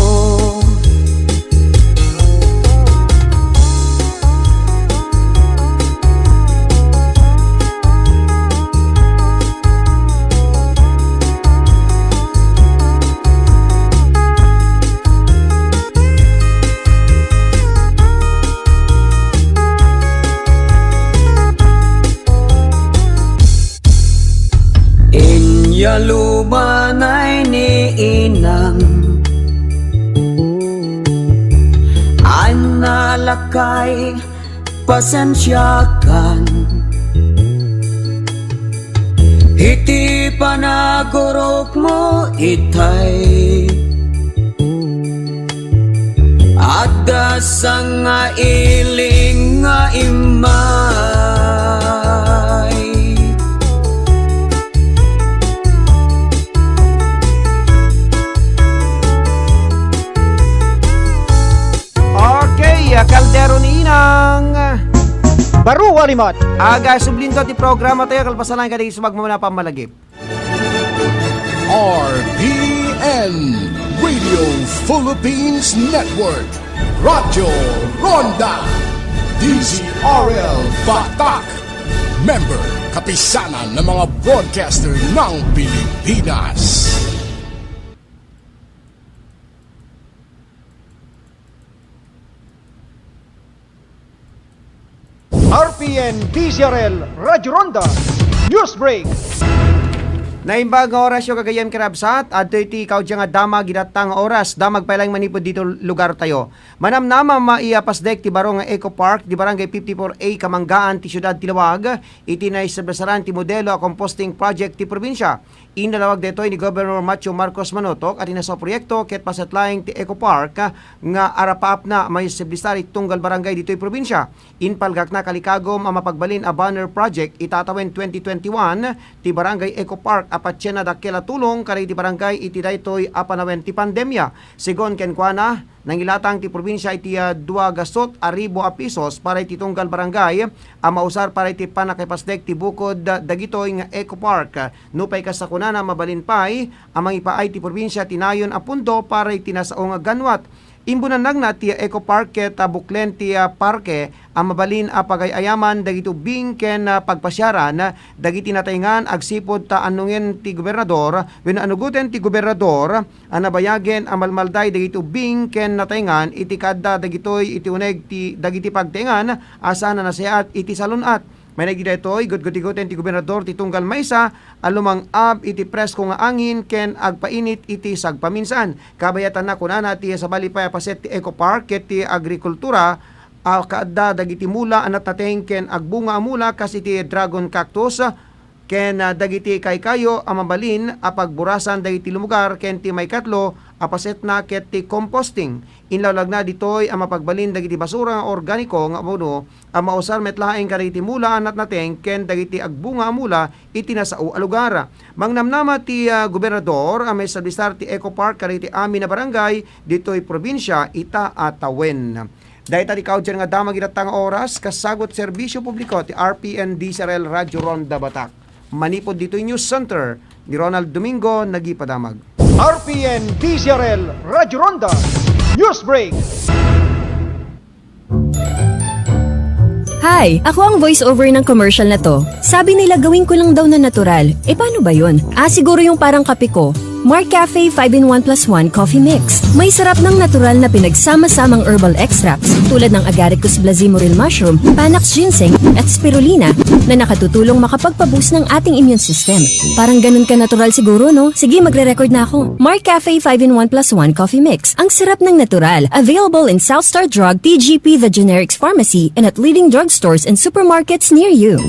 Inyalubanay ni inang, anna lakay, pasensiakan. Iti panagurokmo itay, adda sangailing nga immay. Okay, ah, kaldero ni Inang. Baro a limat. Aga, sublinto ti programa tayo, kalpasanan ka di sumagmamana pammalagip. R P N, Radio Philippines Network, Radyo Ronda, D Z R L Batak, member, Kapisanan ng mga Broadcaster ng Pilipinas. R P N D Z R L Radyo Ronda News Break. Naimbag nga orasyo, gagayyem ken kabsat, adtoy ti kaudian nga damag itatta nga oras, damag pay laeng manipud ditoy lugartayo. Manamnama, maipasdek ti baro nga Eco Park, di Barangay fifty-four A, Kamanggaan, ti siudad ti Laoag, iti naisablasaran ti modelo a composting project ti probinsia. Inalawag daytoy ni Governor Macho Marcos Manotok a ti nasao proyekto ket paset laeng ti Eco Park nga arapaapna a maisablisar iti tunggal barangay ditoy probinsia. Impalgakna, kalikagum a mapagbalin a banner project ita tawen twenty twenty-one ti Barangay Eco Park a patienna dakkel a tulong kadagiti barangay iti daytoy a panawen ti pandemia. Segun kenkuana, nangilatang ti probinsia iti, ah, dua gasut a ribu a pesos para iti tunggal barangay a mausar para iti pannakaipasdek ti bukod dagitoy nga Eco Park. Nupay kasta, kunana, mabalin pay a mangipaay ti probinsia ti nayon a pondo para iti nasao nga ganwat. Imbunannagna ti Eco Park ket, ah, buklen ti, ah, parke a mabalin a pagay-ayaman dagiti ubbing ken, ah, pagpasiaran dagiti nataengan agsipud ta anungen ti gobernador wenno anugoten ti gobernador a nabayagen a malmalday dagiti ubbing ken nataengan iti kaadda dagitoy iti uneg ti dagiti pagtaengan a saan a nasayaat iti salun-at. Managdi daytoy, gutgutigoten ti gobernador ti tunggal maysa a lumang-ab iti presko nga angin ken agpainit iti sagpaminsan. Kabayatanna, kunana, ti sabali pay a paset ti Eco Park ket ti agrikultura a kaadda dagiti mula a natnateng ken agbunga a mula kas iti dragon cactus ken, ah, dagiti kaykayo a mabalin a pagburasan dagiti lumugar ken ti maikatlo a pasetna ket ti composting. Inlawlagna ditoy a mapagbalin dagiti basura nga organiko nga abono a mausar met laeng kadagiti mula a natnateng ken dagiti agbunga a mula iti nasao a lugar. Mangnamnama ti, ah, gobernador a maisablisar ti Eco Park kadagiti amin a barangay ditoy probinsia ita a tawen. Dayta ti kaudian nga damag itatta nga oras, kasagut serbisyo publiko ti R P N D C R L Radyo Ronda Batak. Manipud ditoy News Center, ni Ronald Domingo, nagipadamag. R P N D C R L Radyo Ronda News Break. Hi! Ako ang voiceover ng commercial na 'to. Sabi nila gawin ko lang daw na natural. E, paano ba 'yun? Ah, siguro 'yung parang kape ko. Mark Cafe five-in-one plus one Coffee Mix. May sarap ng natural na pinagsama-samang herbal extracts tulad ng Agaricus blazimuril mushroom, Panax ginseng, at spirulina na nakatutulong makapagpa-boost ng ating immune system. Parang ganun ka natural siguro, no? Sige, magre-record na ako. Mark Cafe five-in-one plus one Coffee Mix. Ang sarap ng natural. Available in South Star Drug, T G P, the generics pharmacy, and at leading drugstores and supermarkets near you.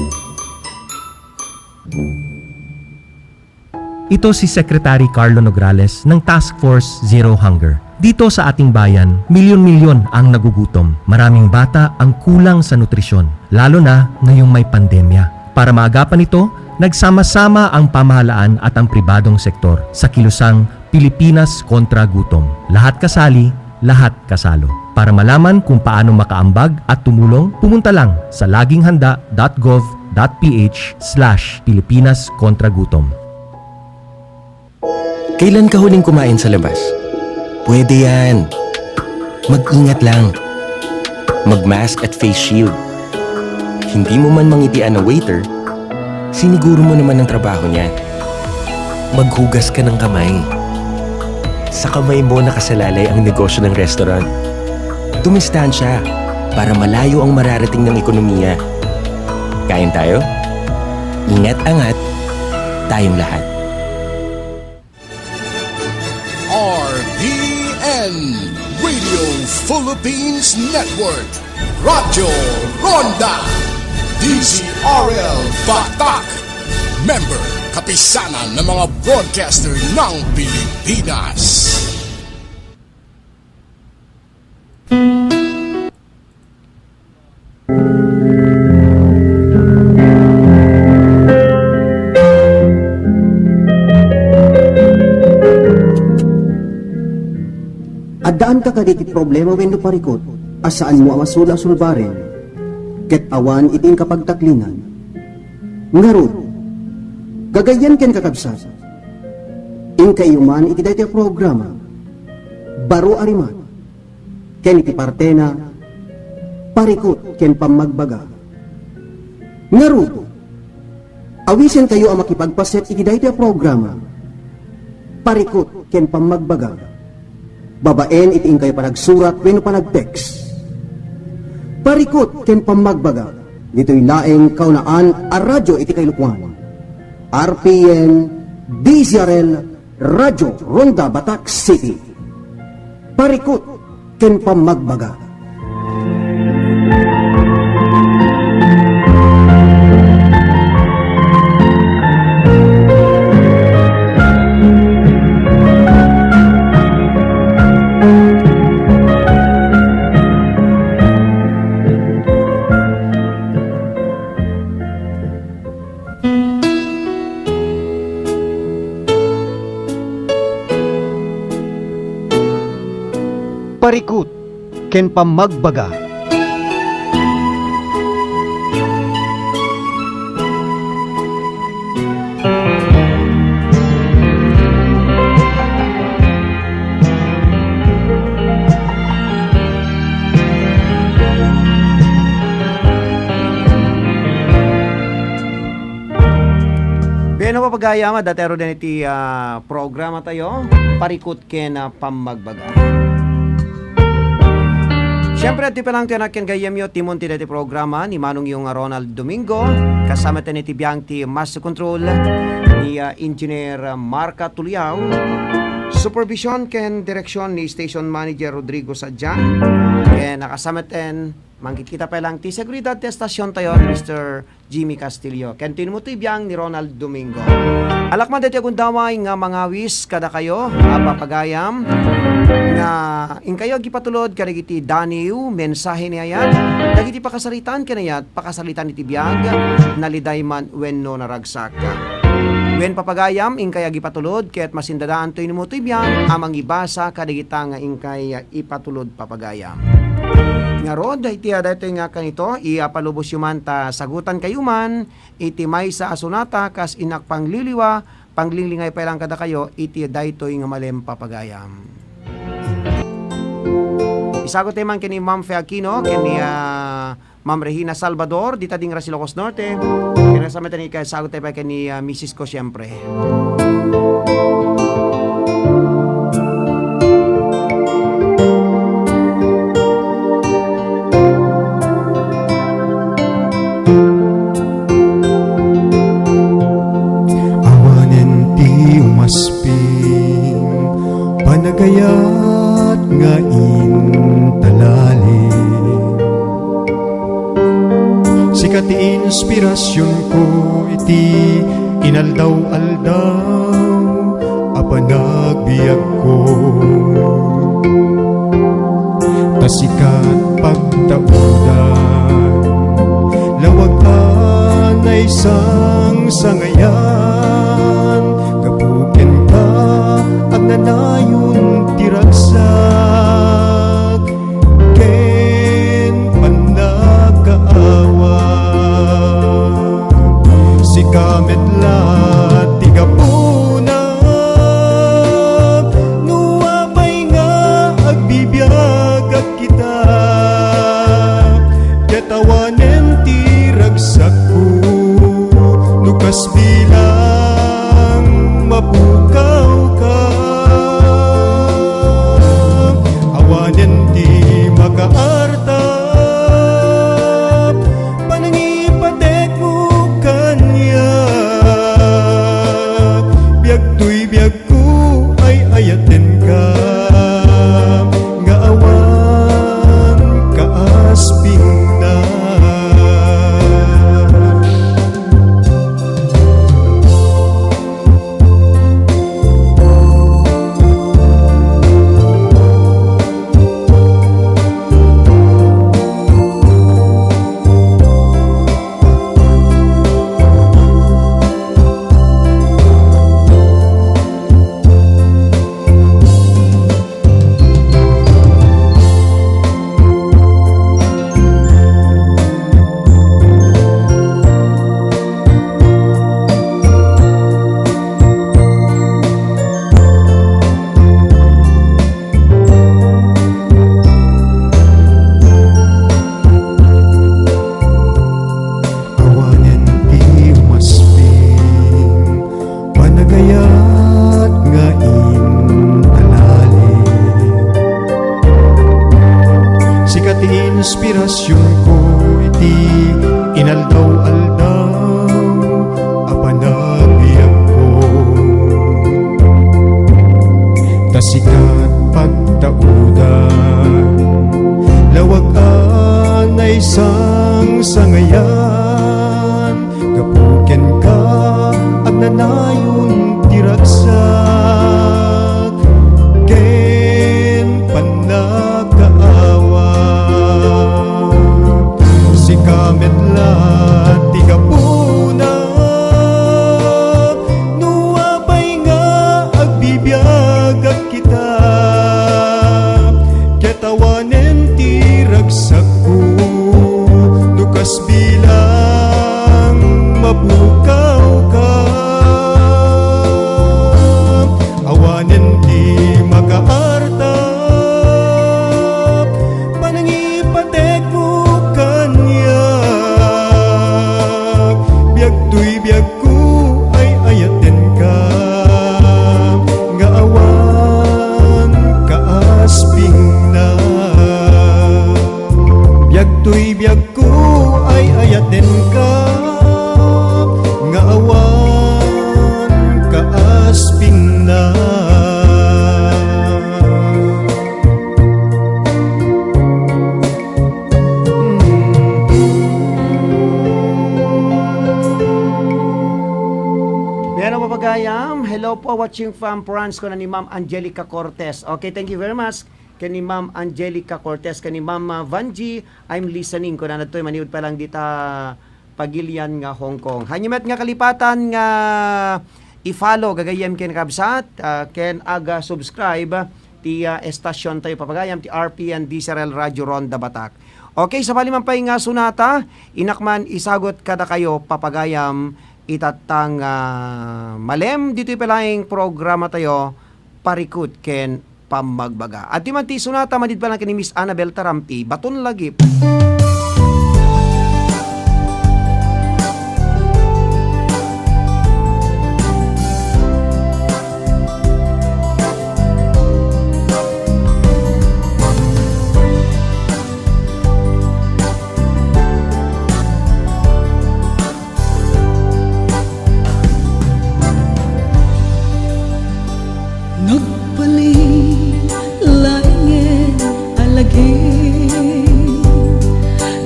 Ito si Secretary Carlo Nograles ng Task Force Zero Hunger. Dito sa ating bayan, milyon-milyon ang nagugutom. Maraming bata ang kulang sa nutrisyon, lalo na ngayong may pandemya. Para maagapan ito, nagsama-sama ang pamahalaan at ang pribadong sektor sa kilusang Pilipinas kontra Gutom. Lahat kasali, lahat kasalo. Para malaman kung paano makaambag at tumulong, pumunta lang sa laging handa dot gov dot ph slash Pilipinas kontra Gutom. Kailan ka huling kumain sa labas? Pwede 'yan. Mag-ingat lang. Mag-mask at face shield. Hindi mo man mangitian ang waiter, siniguro mo naman ang trabaho niya. Maghugas ka ng kamay. Sa kamay mo nakasalalay ang negosyo ng restaurant. Dumistansya para malayo ang mararating ng ekonomiya. Kain tayo? Ingat angat, tayong lahat. R P N, Radio Philippines Network, Radyo Ronda, D Z R L Batak, member, Kapisanan ng mga Broadcaster ng Pilipinas. Addaanka kadi ti problema wenno parikut a saanmo a masula a sulbaren ket awan iti inka pagtaklinan? Ngarud, gagayyem ken kakabsat, inkaiyo man iti daytoy a programa, Baro a Rimat, ken iti partena, Parikut ken Pammagbaga. Ngarud, awisenkayo a makipagpaset iti daytoy a programa, Parikut ken Pammagbaga, babaen iti inkayo panagsurat wenno panag-text. Parikut ken Pammagbaga, ditoy laeng kaunaan a radyo iti kailukoan. R P N D Z R L Radyo Ronda Batac City. Parikut ken pammagbaga. Parikut ken pammagbaga. Bueno, papagayam, adda tayo den iti, ah, programa tayo, Parikut ken, ah, Pammagbaga. Siyempre, adtoy pay lang ti anak ken gayyemyo, timon ti daytoy programa ni Manongyo nga Ronald Domingo, kasama tayo iti biag ti Master Control ni, ah, Engineer Marca Tuliao, supervision ken direksyon ni Station Manager Rodrigo Sadian, ken nakasama ten, mangkitkita pay lang ti seguridad ti estasion tayo ni Mister Jimmy Castillo, ken ti inumo ti biag ni Ronald Domingo. Alakman daytoy a gundaway nga mangawis kadakayo a papagayam nga inkayo agipatulod kadagiti daniw, mensahe ni ayat, dagiti pakasaritaan ken ayat, pakasaritaan iti biag, naliday man wenno naragsak. Wen papagayam, inkay agipatulod ket masindadaanto inumo ti biag a mangibasa kadagita nga inkay ipatulod papagayam. Ngarud, iti daytoy nga kanito, ipalubosyo man ta sagutankayo man iti maysa a sonata kas innak pangliliwa, panglinglingay pay lang kadakayo iti daytoy nga malem papagayam. Isaguttay man ken ni Ma'am Fe Aquino, ken ni, ah, Ma'am Regina Salvador, dita dingra Ilocos Norte. Ken kasama tayo ni, saguttay pay ken ni, ah, misis ko, siyempre. Awanen ti umasping, panagayat nga intalali. Sika ti inspirasionko iti inaldaw-aldaw a panagbiagko. Ta sika pagtaudan, lawag a naisangsangayan, gapu kenka, agnanayon ti ragsak ken pannakaawat. Sika met la ti gapuna no apay nga agbibiagak kita, ket awanen ti ragsakko no kas bilang mapukawka. Awanen ti makaartap panangipatekmo kaniak. Biag toy biagko, ay-ayatenka nga awan kaaspingna. Awanen ti umasping, panagayat nga intalali. Sika ti inspirasionko iti inaldaw-aldaw a panagbiagko. Sikat pagtaudan, lawag a naisangsangayan, gapu kenka, agnanayon ti ragsak, ken pannakaawa. Sika met la ti gapuna, no apay nga agbibiagak kita, ket awanen ti ragsakko, no kas bilang mapukawka. Awanen ti makaarta, panangipatekmo kaniak. Biag toy biagko, ay-ayatenka, nga awan kaaspingna. Biag toy biagko, ay-ayatenka, nga awan kaaspingna. Wen a, papagayam, hello po, watching from France, kuna ni Ma'am Angelica Cortez. Okay, thank you very much. Ken ni Ma'am Angelica Cortez, ken ni Ma'am, ah, Vangie, I'm listening. Kunana ditoy, manipud pa lang dita Pagilian nga Hong Kong. Ania met nga kalipatan nga i-follow, gagayyem ken kabsat, ah, ken aga-subscribe ti, ah, estasion tayo, papagayam, ti R P N D Z R L Radio Ronda Batak. Okay, sabali man pay nga sonata, innak man isagut kadakayo, papagayam, itattang, ah, malem ditoy pay laeng programa tayo, Parikut ken Pammagbaga. Adtoy man ti sonata, manipud pa lang ken ni Miss Annabel Tarampi, Baton Lagip. Nagbalin laengen a lagip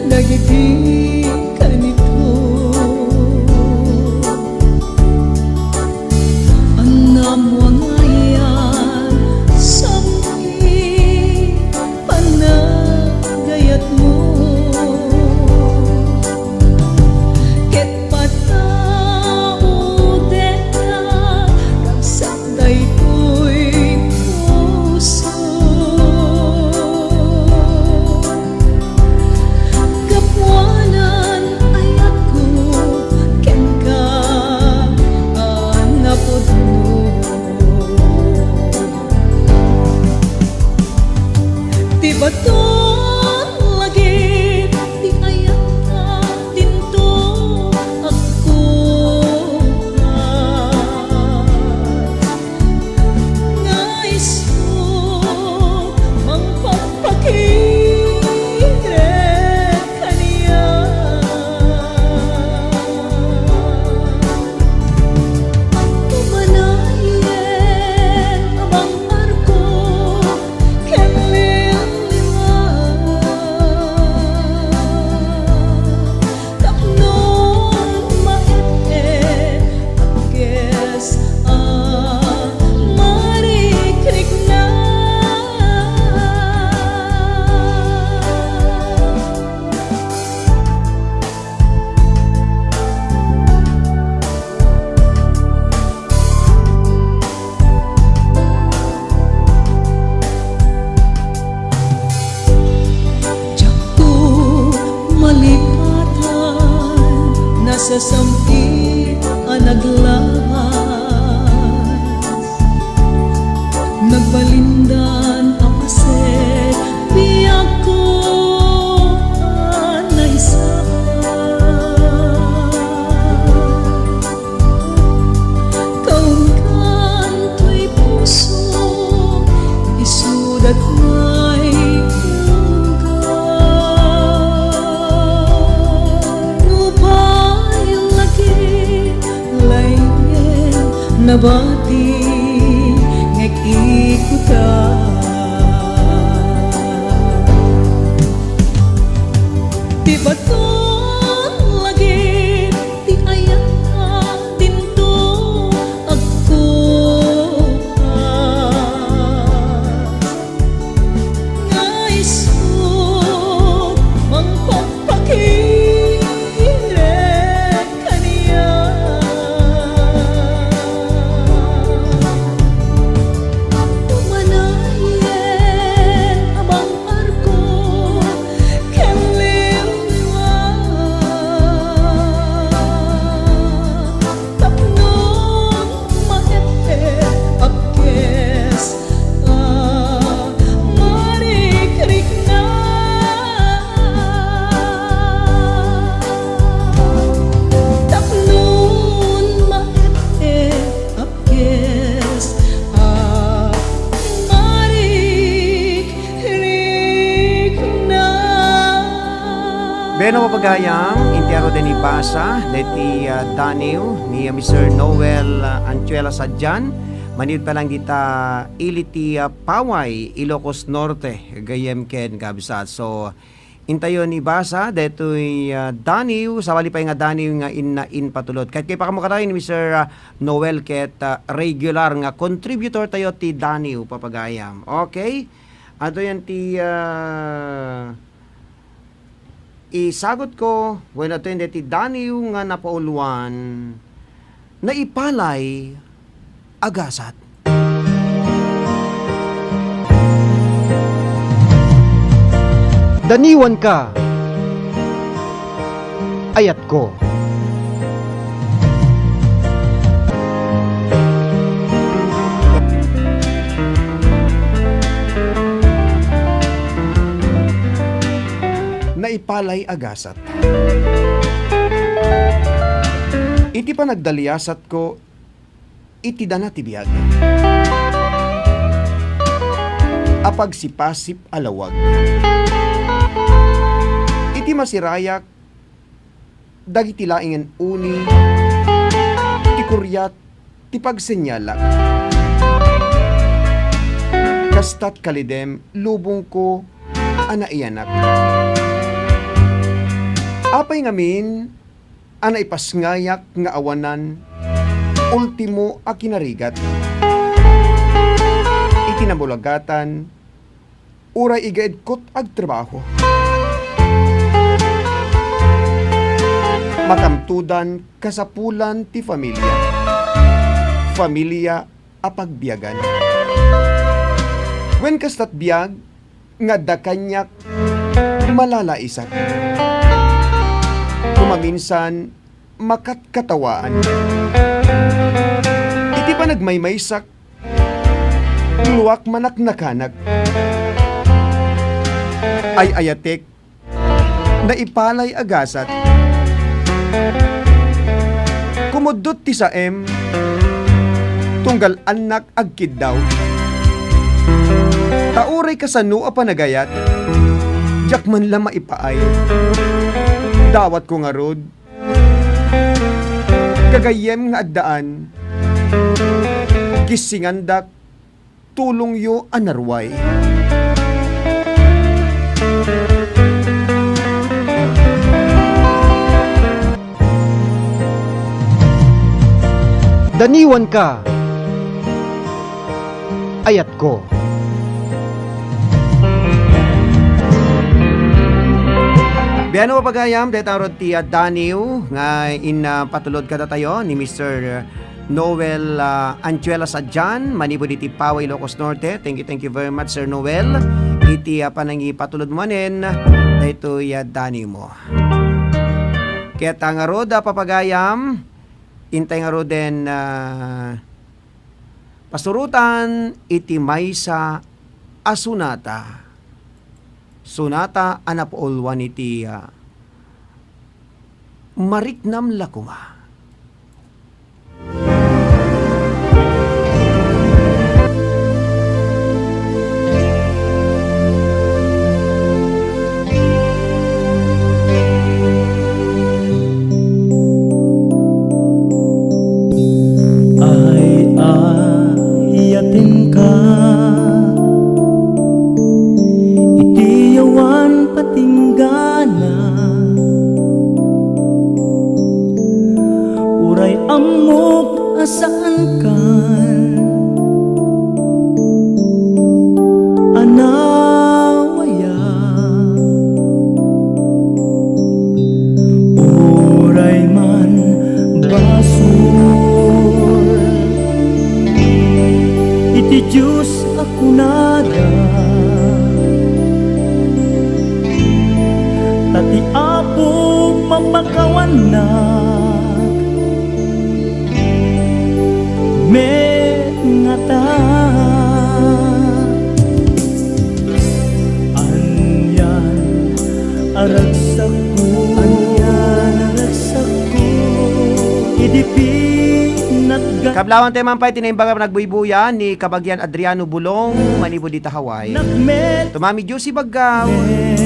dagiti kanito. Annam wangayan, sammi panagayatmo. Ket pataudenna, kabsat, daytoy puso. Gapuanan ayatko kenka a napudno. Ti baton lagip ti ayatka dinto agkurat. Nga isu mangpagpakirek kaniak. Umanayen a mangarko ken liliwa. Tapno maet-et a kes a marikrikna. Diakto malipatan, nasasam-it a naglabas. Nagbalindan a paset, biagko a naisaan. Kaunggan toy puso, isudat ngay unggan. Nupay laki laeng nabati, ngek ikuta. Ken no mapagayam, inti ngaruden ibasa daytoy, ah, daniw ni, ah, Mister Noel, ah, Anchuela Sadian, manipud pa lang dita ili ti, ah, Paway, Ilocos Norte, gayyem ken kabsat. So, intayon ibasa daytoy, ah, daniw, sabali pay nga daniw nga inna impatulod. Ket kay pakamukaray ni Mister, ah, Noel ket, ah, regular nga contributor tayo ti daniw, papagayam. Okay? Adtoyen ti, ah, Isagutko, wenno adtoyen daytoy daniw nga napauluan, naipalay a gasat. Daniwanka, ayatko. Naipalay a gasat. Iti panagdaliasatko iti dana ti biag a pagsipasip a lawag. Iti masirayak dagiti laengen uni ti kuriat ti pagsenyalak. Kastat kalidem lubongko a naiyanak. Apay ngamin a naipasngayak nga awanan ultimo a kinarigat iti nabulagatan uray igaedkot agtrabaho. Makamtudan kasapulan ti familia. Familia a pagbiagan. Wen kastat biag nga adda kaniak malalaisak. Kumaminsan, makatkatawaan. Iti panagmaymaysak, luak manaknakanak. Ay-ayatek, naipalay a gasat. Kumuddot ti saem, tunggal annak agkiddaw. Ta uray kasano a panagayat, diak man la maipaay. Dawatko ngarud, gagayyem nga addaan, gissingandak, tulongyo a naruay. Daniwanka, ayatko. Biano, pagayam, dayta ngarud ti, ah, daniw nga in, ah, patulod kadatayo ni Mister Noel, ah, Anchuela Sadian, manipud iti Paway, Ilocos Norte. Thank you, thank you very much, Sir Noel. Iti, ah, panangipatulod manen, daytoy, ah, daniw mo. Ket, ah, ngarud, ah, papagayam, intay ngaruden, ah, pasurotan iti maysa a sonata. Sonata a napauluan iti, ah, Mariknam la koma. Ay-ayatenka iti awan patinggana. Uray ammok a saankan a nawayak, uray man basol iti Dios a kunada, ta ti Apo mapakawannak met ngata. Anian a ragsakko, anian a ragsakko, idi pinatgan. Kablawan tayo man pay ti naimbag a panagbuybuya ni Kabagian Adriano Bulong, manipud ita Hawaii. Nagmet. Tumami Dios ibaggaw. Nagmet.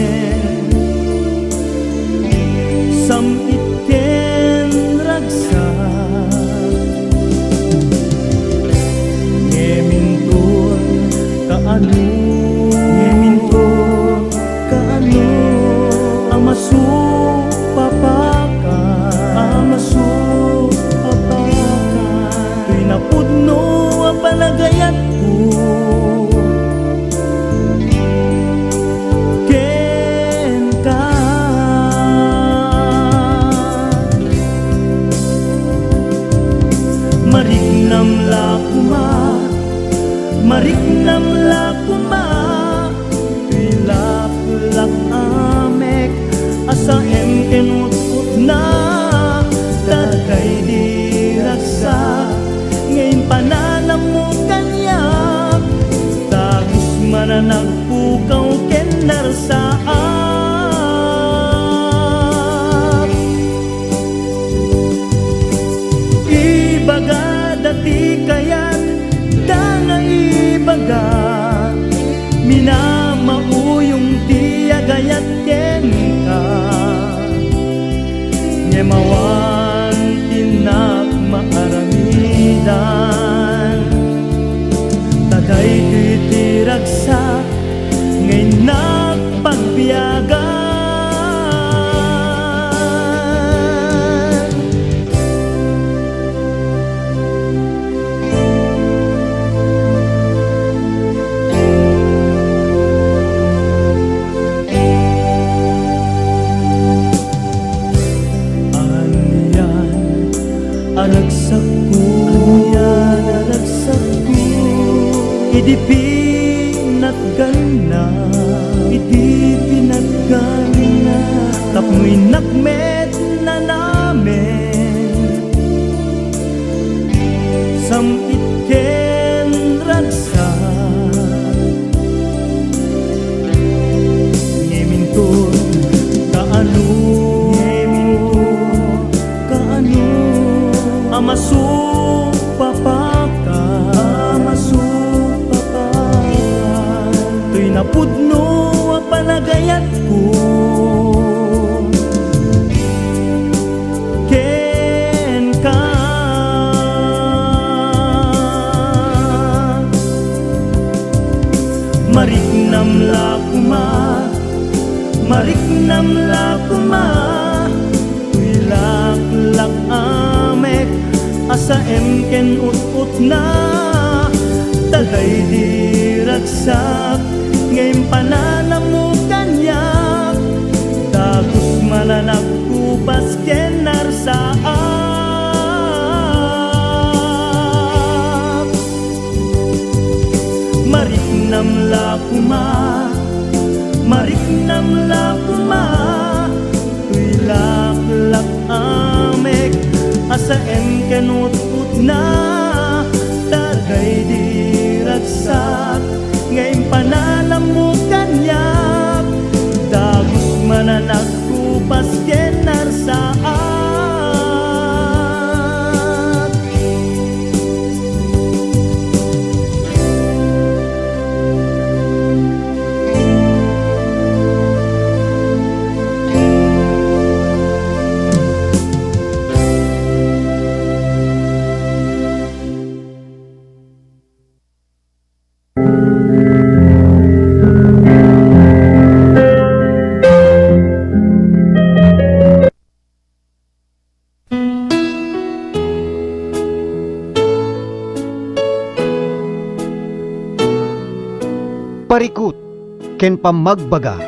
Sam-it ken ragsak. Ngem inton kaano, ngem inton kaano a masupapakan, a masupapakan. Toy napudno a panagayatko kenka. Mariknam la koma, mariknam la koma, toy laklak-amek a saem ken utputna, ta daydi ragsak nga impananammo kaniak, dagus man a nagpukaw ken narsaak. Ibagada ti kayatda nga ibaga, minamauyong ti agayat kenka. Ngem awan ti innak maaramidan, ta daytoy ti ragsak nga innak pagbiagan. Anian a ragsakko, anian a ragsakko, idi pinatganna, idi pinatganna, tapno innak met nanamen. Sam-it ken ragsak. Ngem inton kaano, ngem inton kaano a masupapakan, a masupapakan. Toy napudno a panagayatko kenka. Mariknam la koma, mariknam la koma, toy laklak-amek a saem ken utputna, ta daydi ragsak nga impananammo kaniak, dagus man a nagkupas ken narsaak. Mariknam la koma, mariknam la koma, toy laklak-amek a saem ken utputna, ta daydi ragsak nga impananammo kaniak, dagus man a nagkupas ken narsaak. Parikut ken pammagbaga.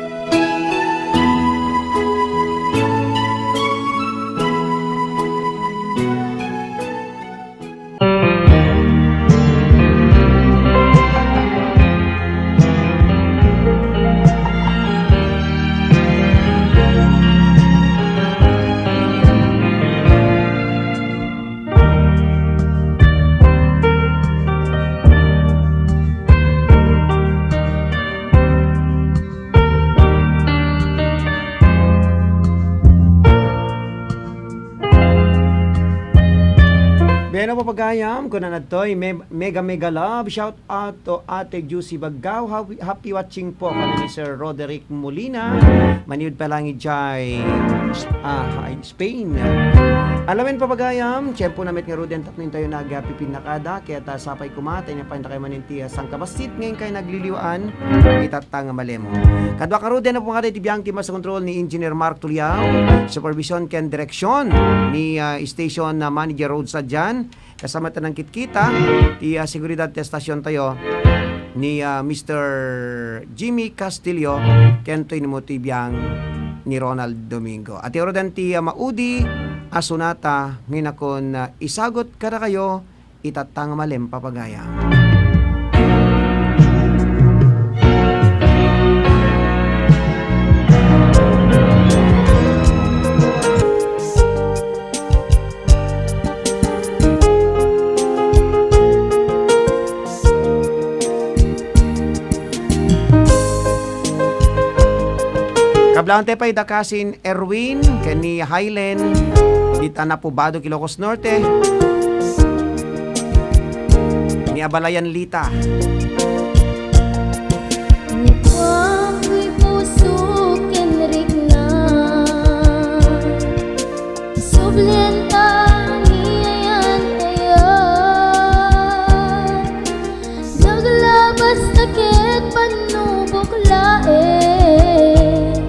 Ano, papagayam, kuna na toy, me-, mega, mega love. Shout out to Ate Juicy Baggao. Happy, happy watching po, kami ni Sir Roderick Molina. Maniud pa lang ijay, ah, ay, Spain. Alawen, papagayam, tiyempo na met ngaruden tapno intayo nagpipinnakada, ket, ah, sapay koma, ta inapay tayo manen ti, ah, sangkabassit, ngayon kay nagliliwaan, itatta nga malem. Kadua ngaruden, napungada iti biang ti master control ni Engineer Mark Tuliao, supervision ken direksyon ni, ah, station, ah, manager Rod Sadian, kasama ta nangkitkita, ti, ah, seguridad ti estasyontayo ni, ah, Mister Jimmy Castillo, ken toy ni mo ti biang ni Ronald Domingo. Ati orodan ti, ah, maudi a sonata, ngayon a kon, ah, isagut kadakayo, itatta nga malem, papagayam. Kablaantayo pay da kasin Erwin ken ni Hylen, dita Napobadok, Ilocos Norte. Ni Abalayan Lita. Ni Papoy puso ken rikna. Sublian ta ni ayan-ayan. Naglabas ta ket pannubok laeng.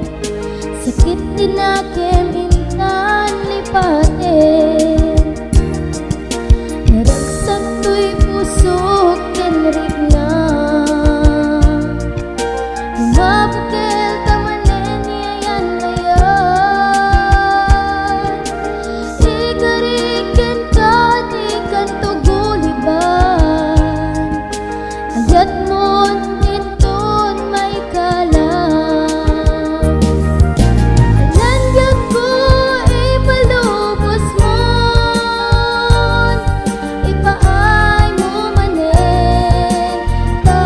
Sakit ti nakem intan lipaten. Naragsak toy pusok ken rikna. Mabukel ta manen ni ayan-ayan. Ikarik kenka ti kanto guliban. Ayatmon inton maikala. Alandiakko ipalubosmon. Ipaaymo manen ta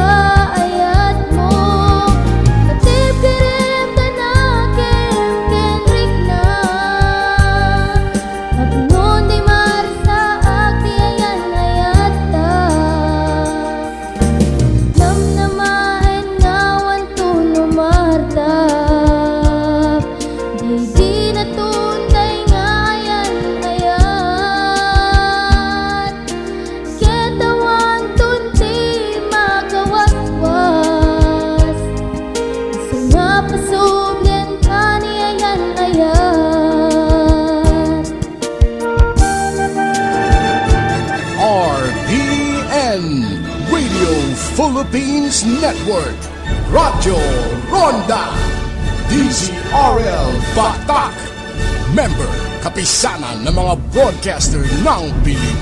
ayatmo. Patibkerem ta nakem ken rikna. Tapno di marsaak ti ayan-ayatta. Namnamaen nga awan tono martap. Daydi naton tay nga ayan-ayat. Ket awanton ti makawaswas. Isu nga pasublian ta ni ayan-ayat. R P N, Radio Philippines Network, Radyo Ronda, D Z R L Batak, member, Kapisanan ng mga Broadcaster ng Pilipinas.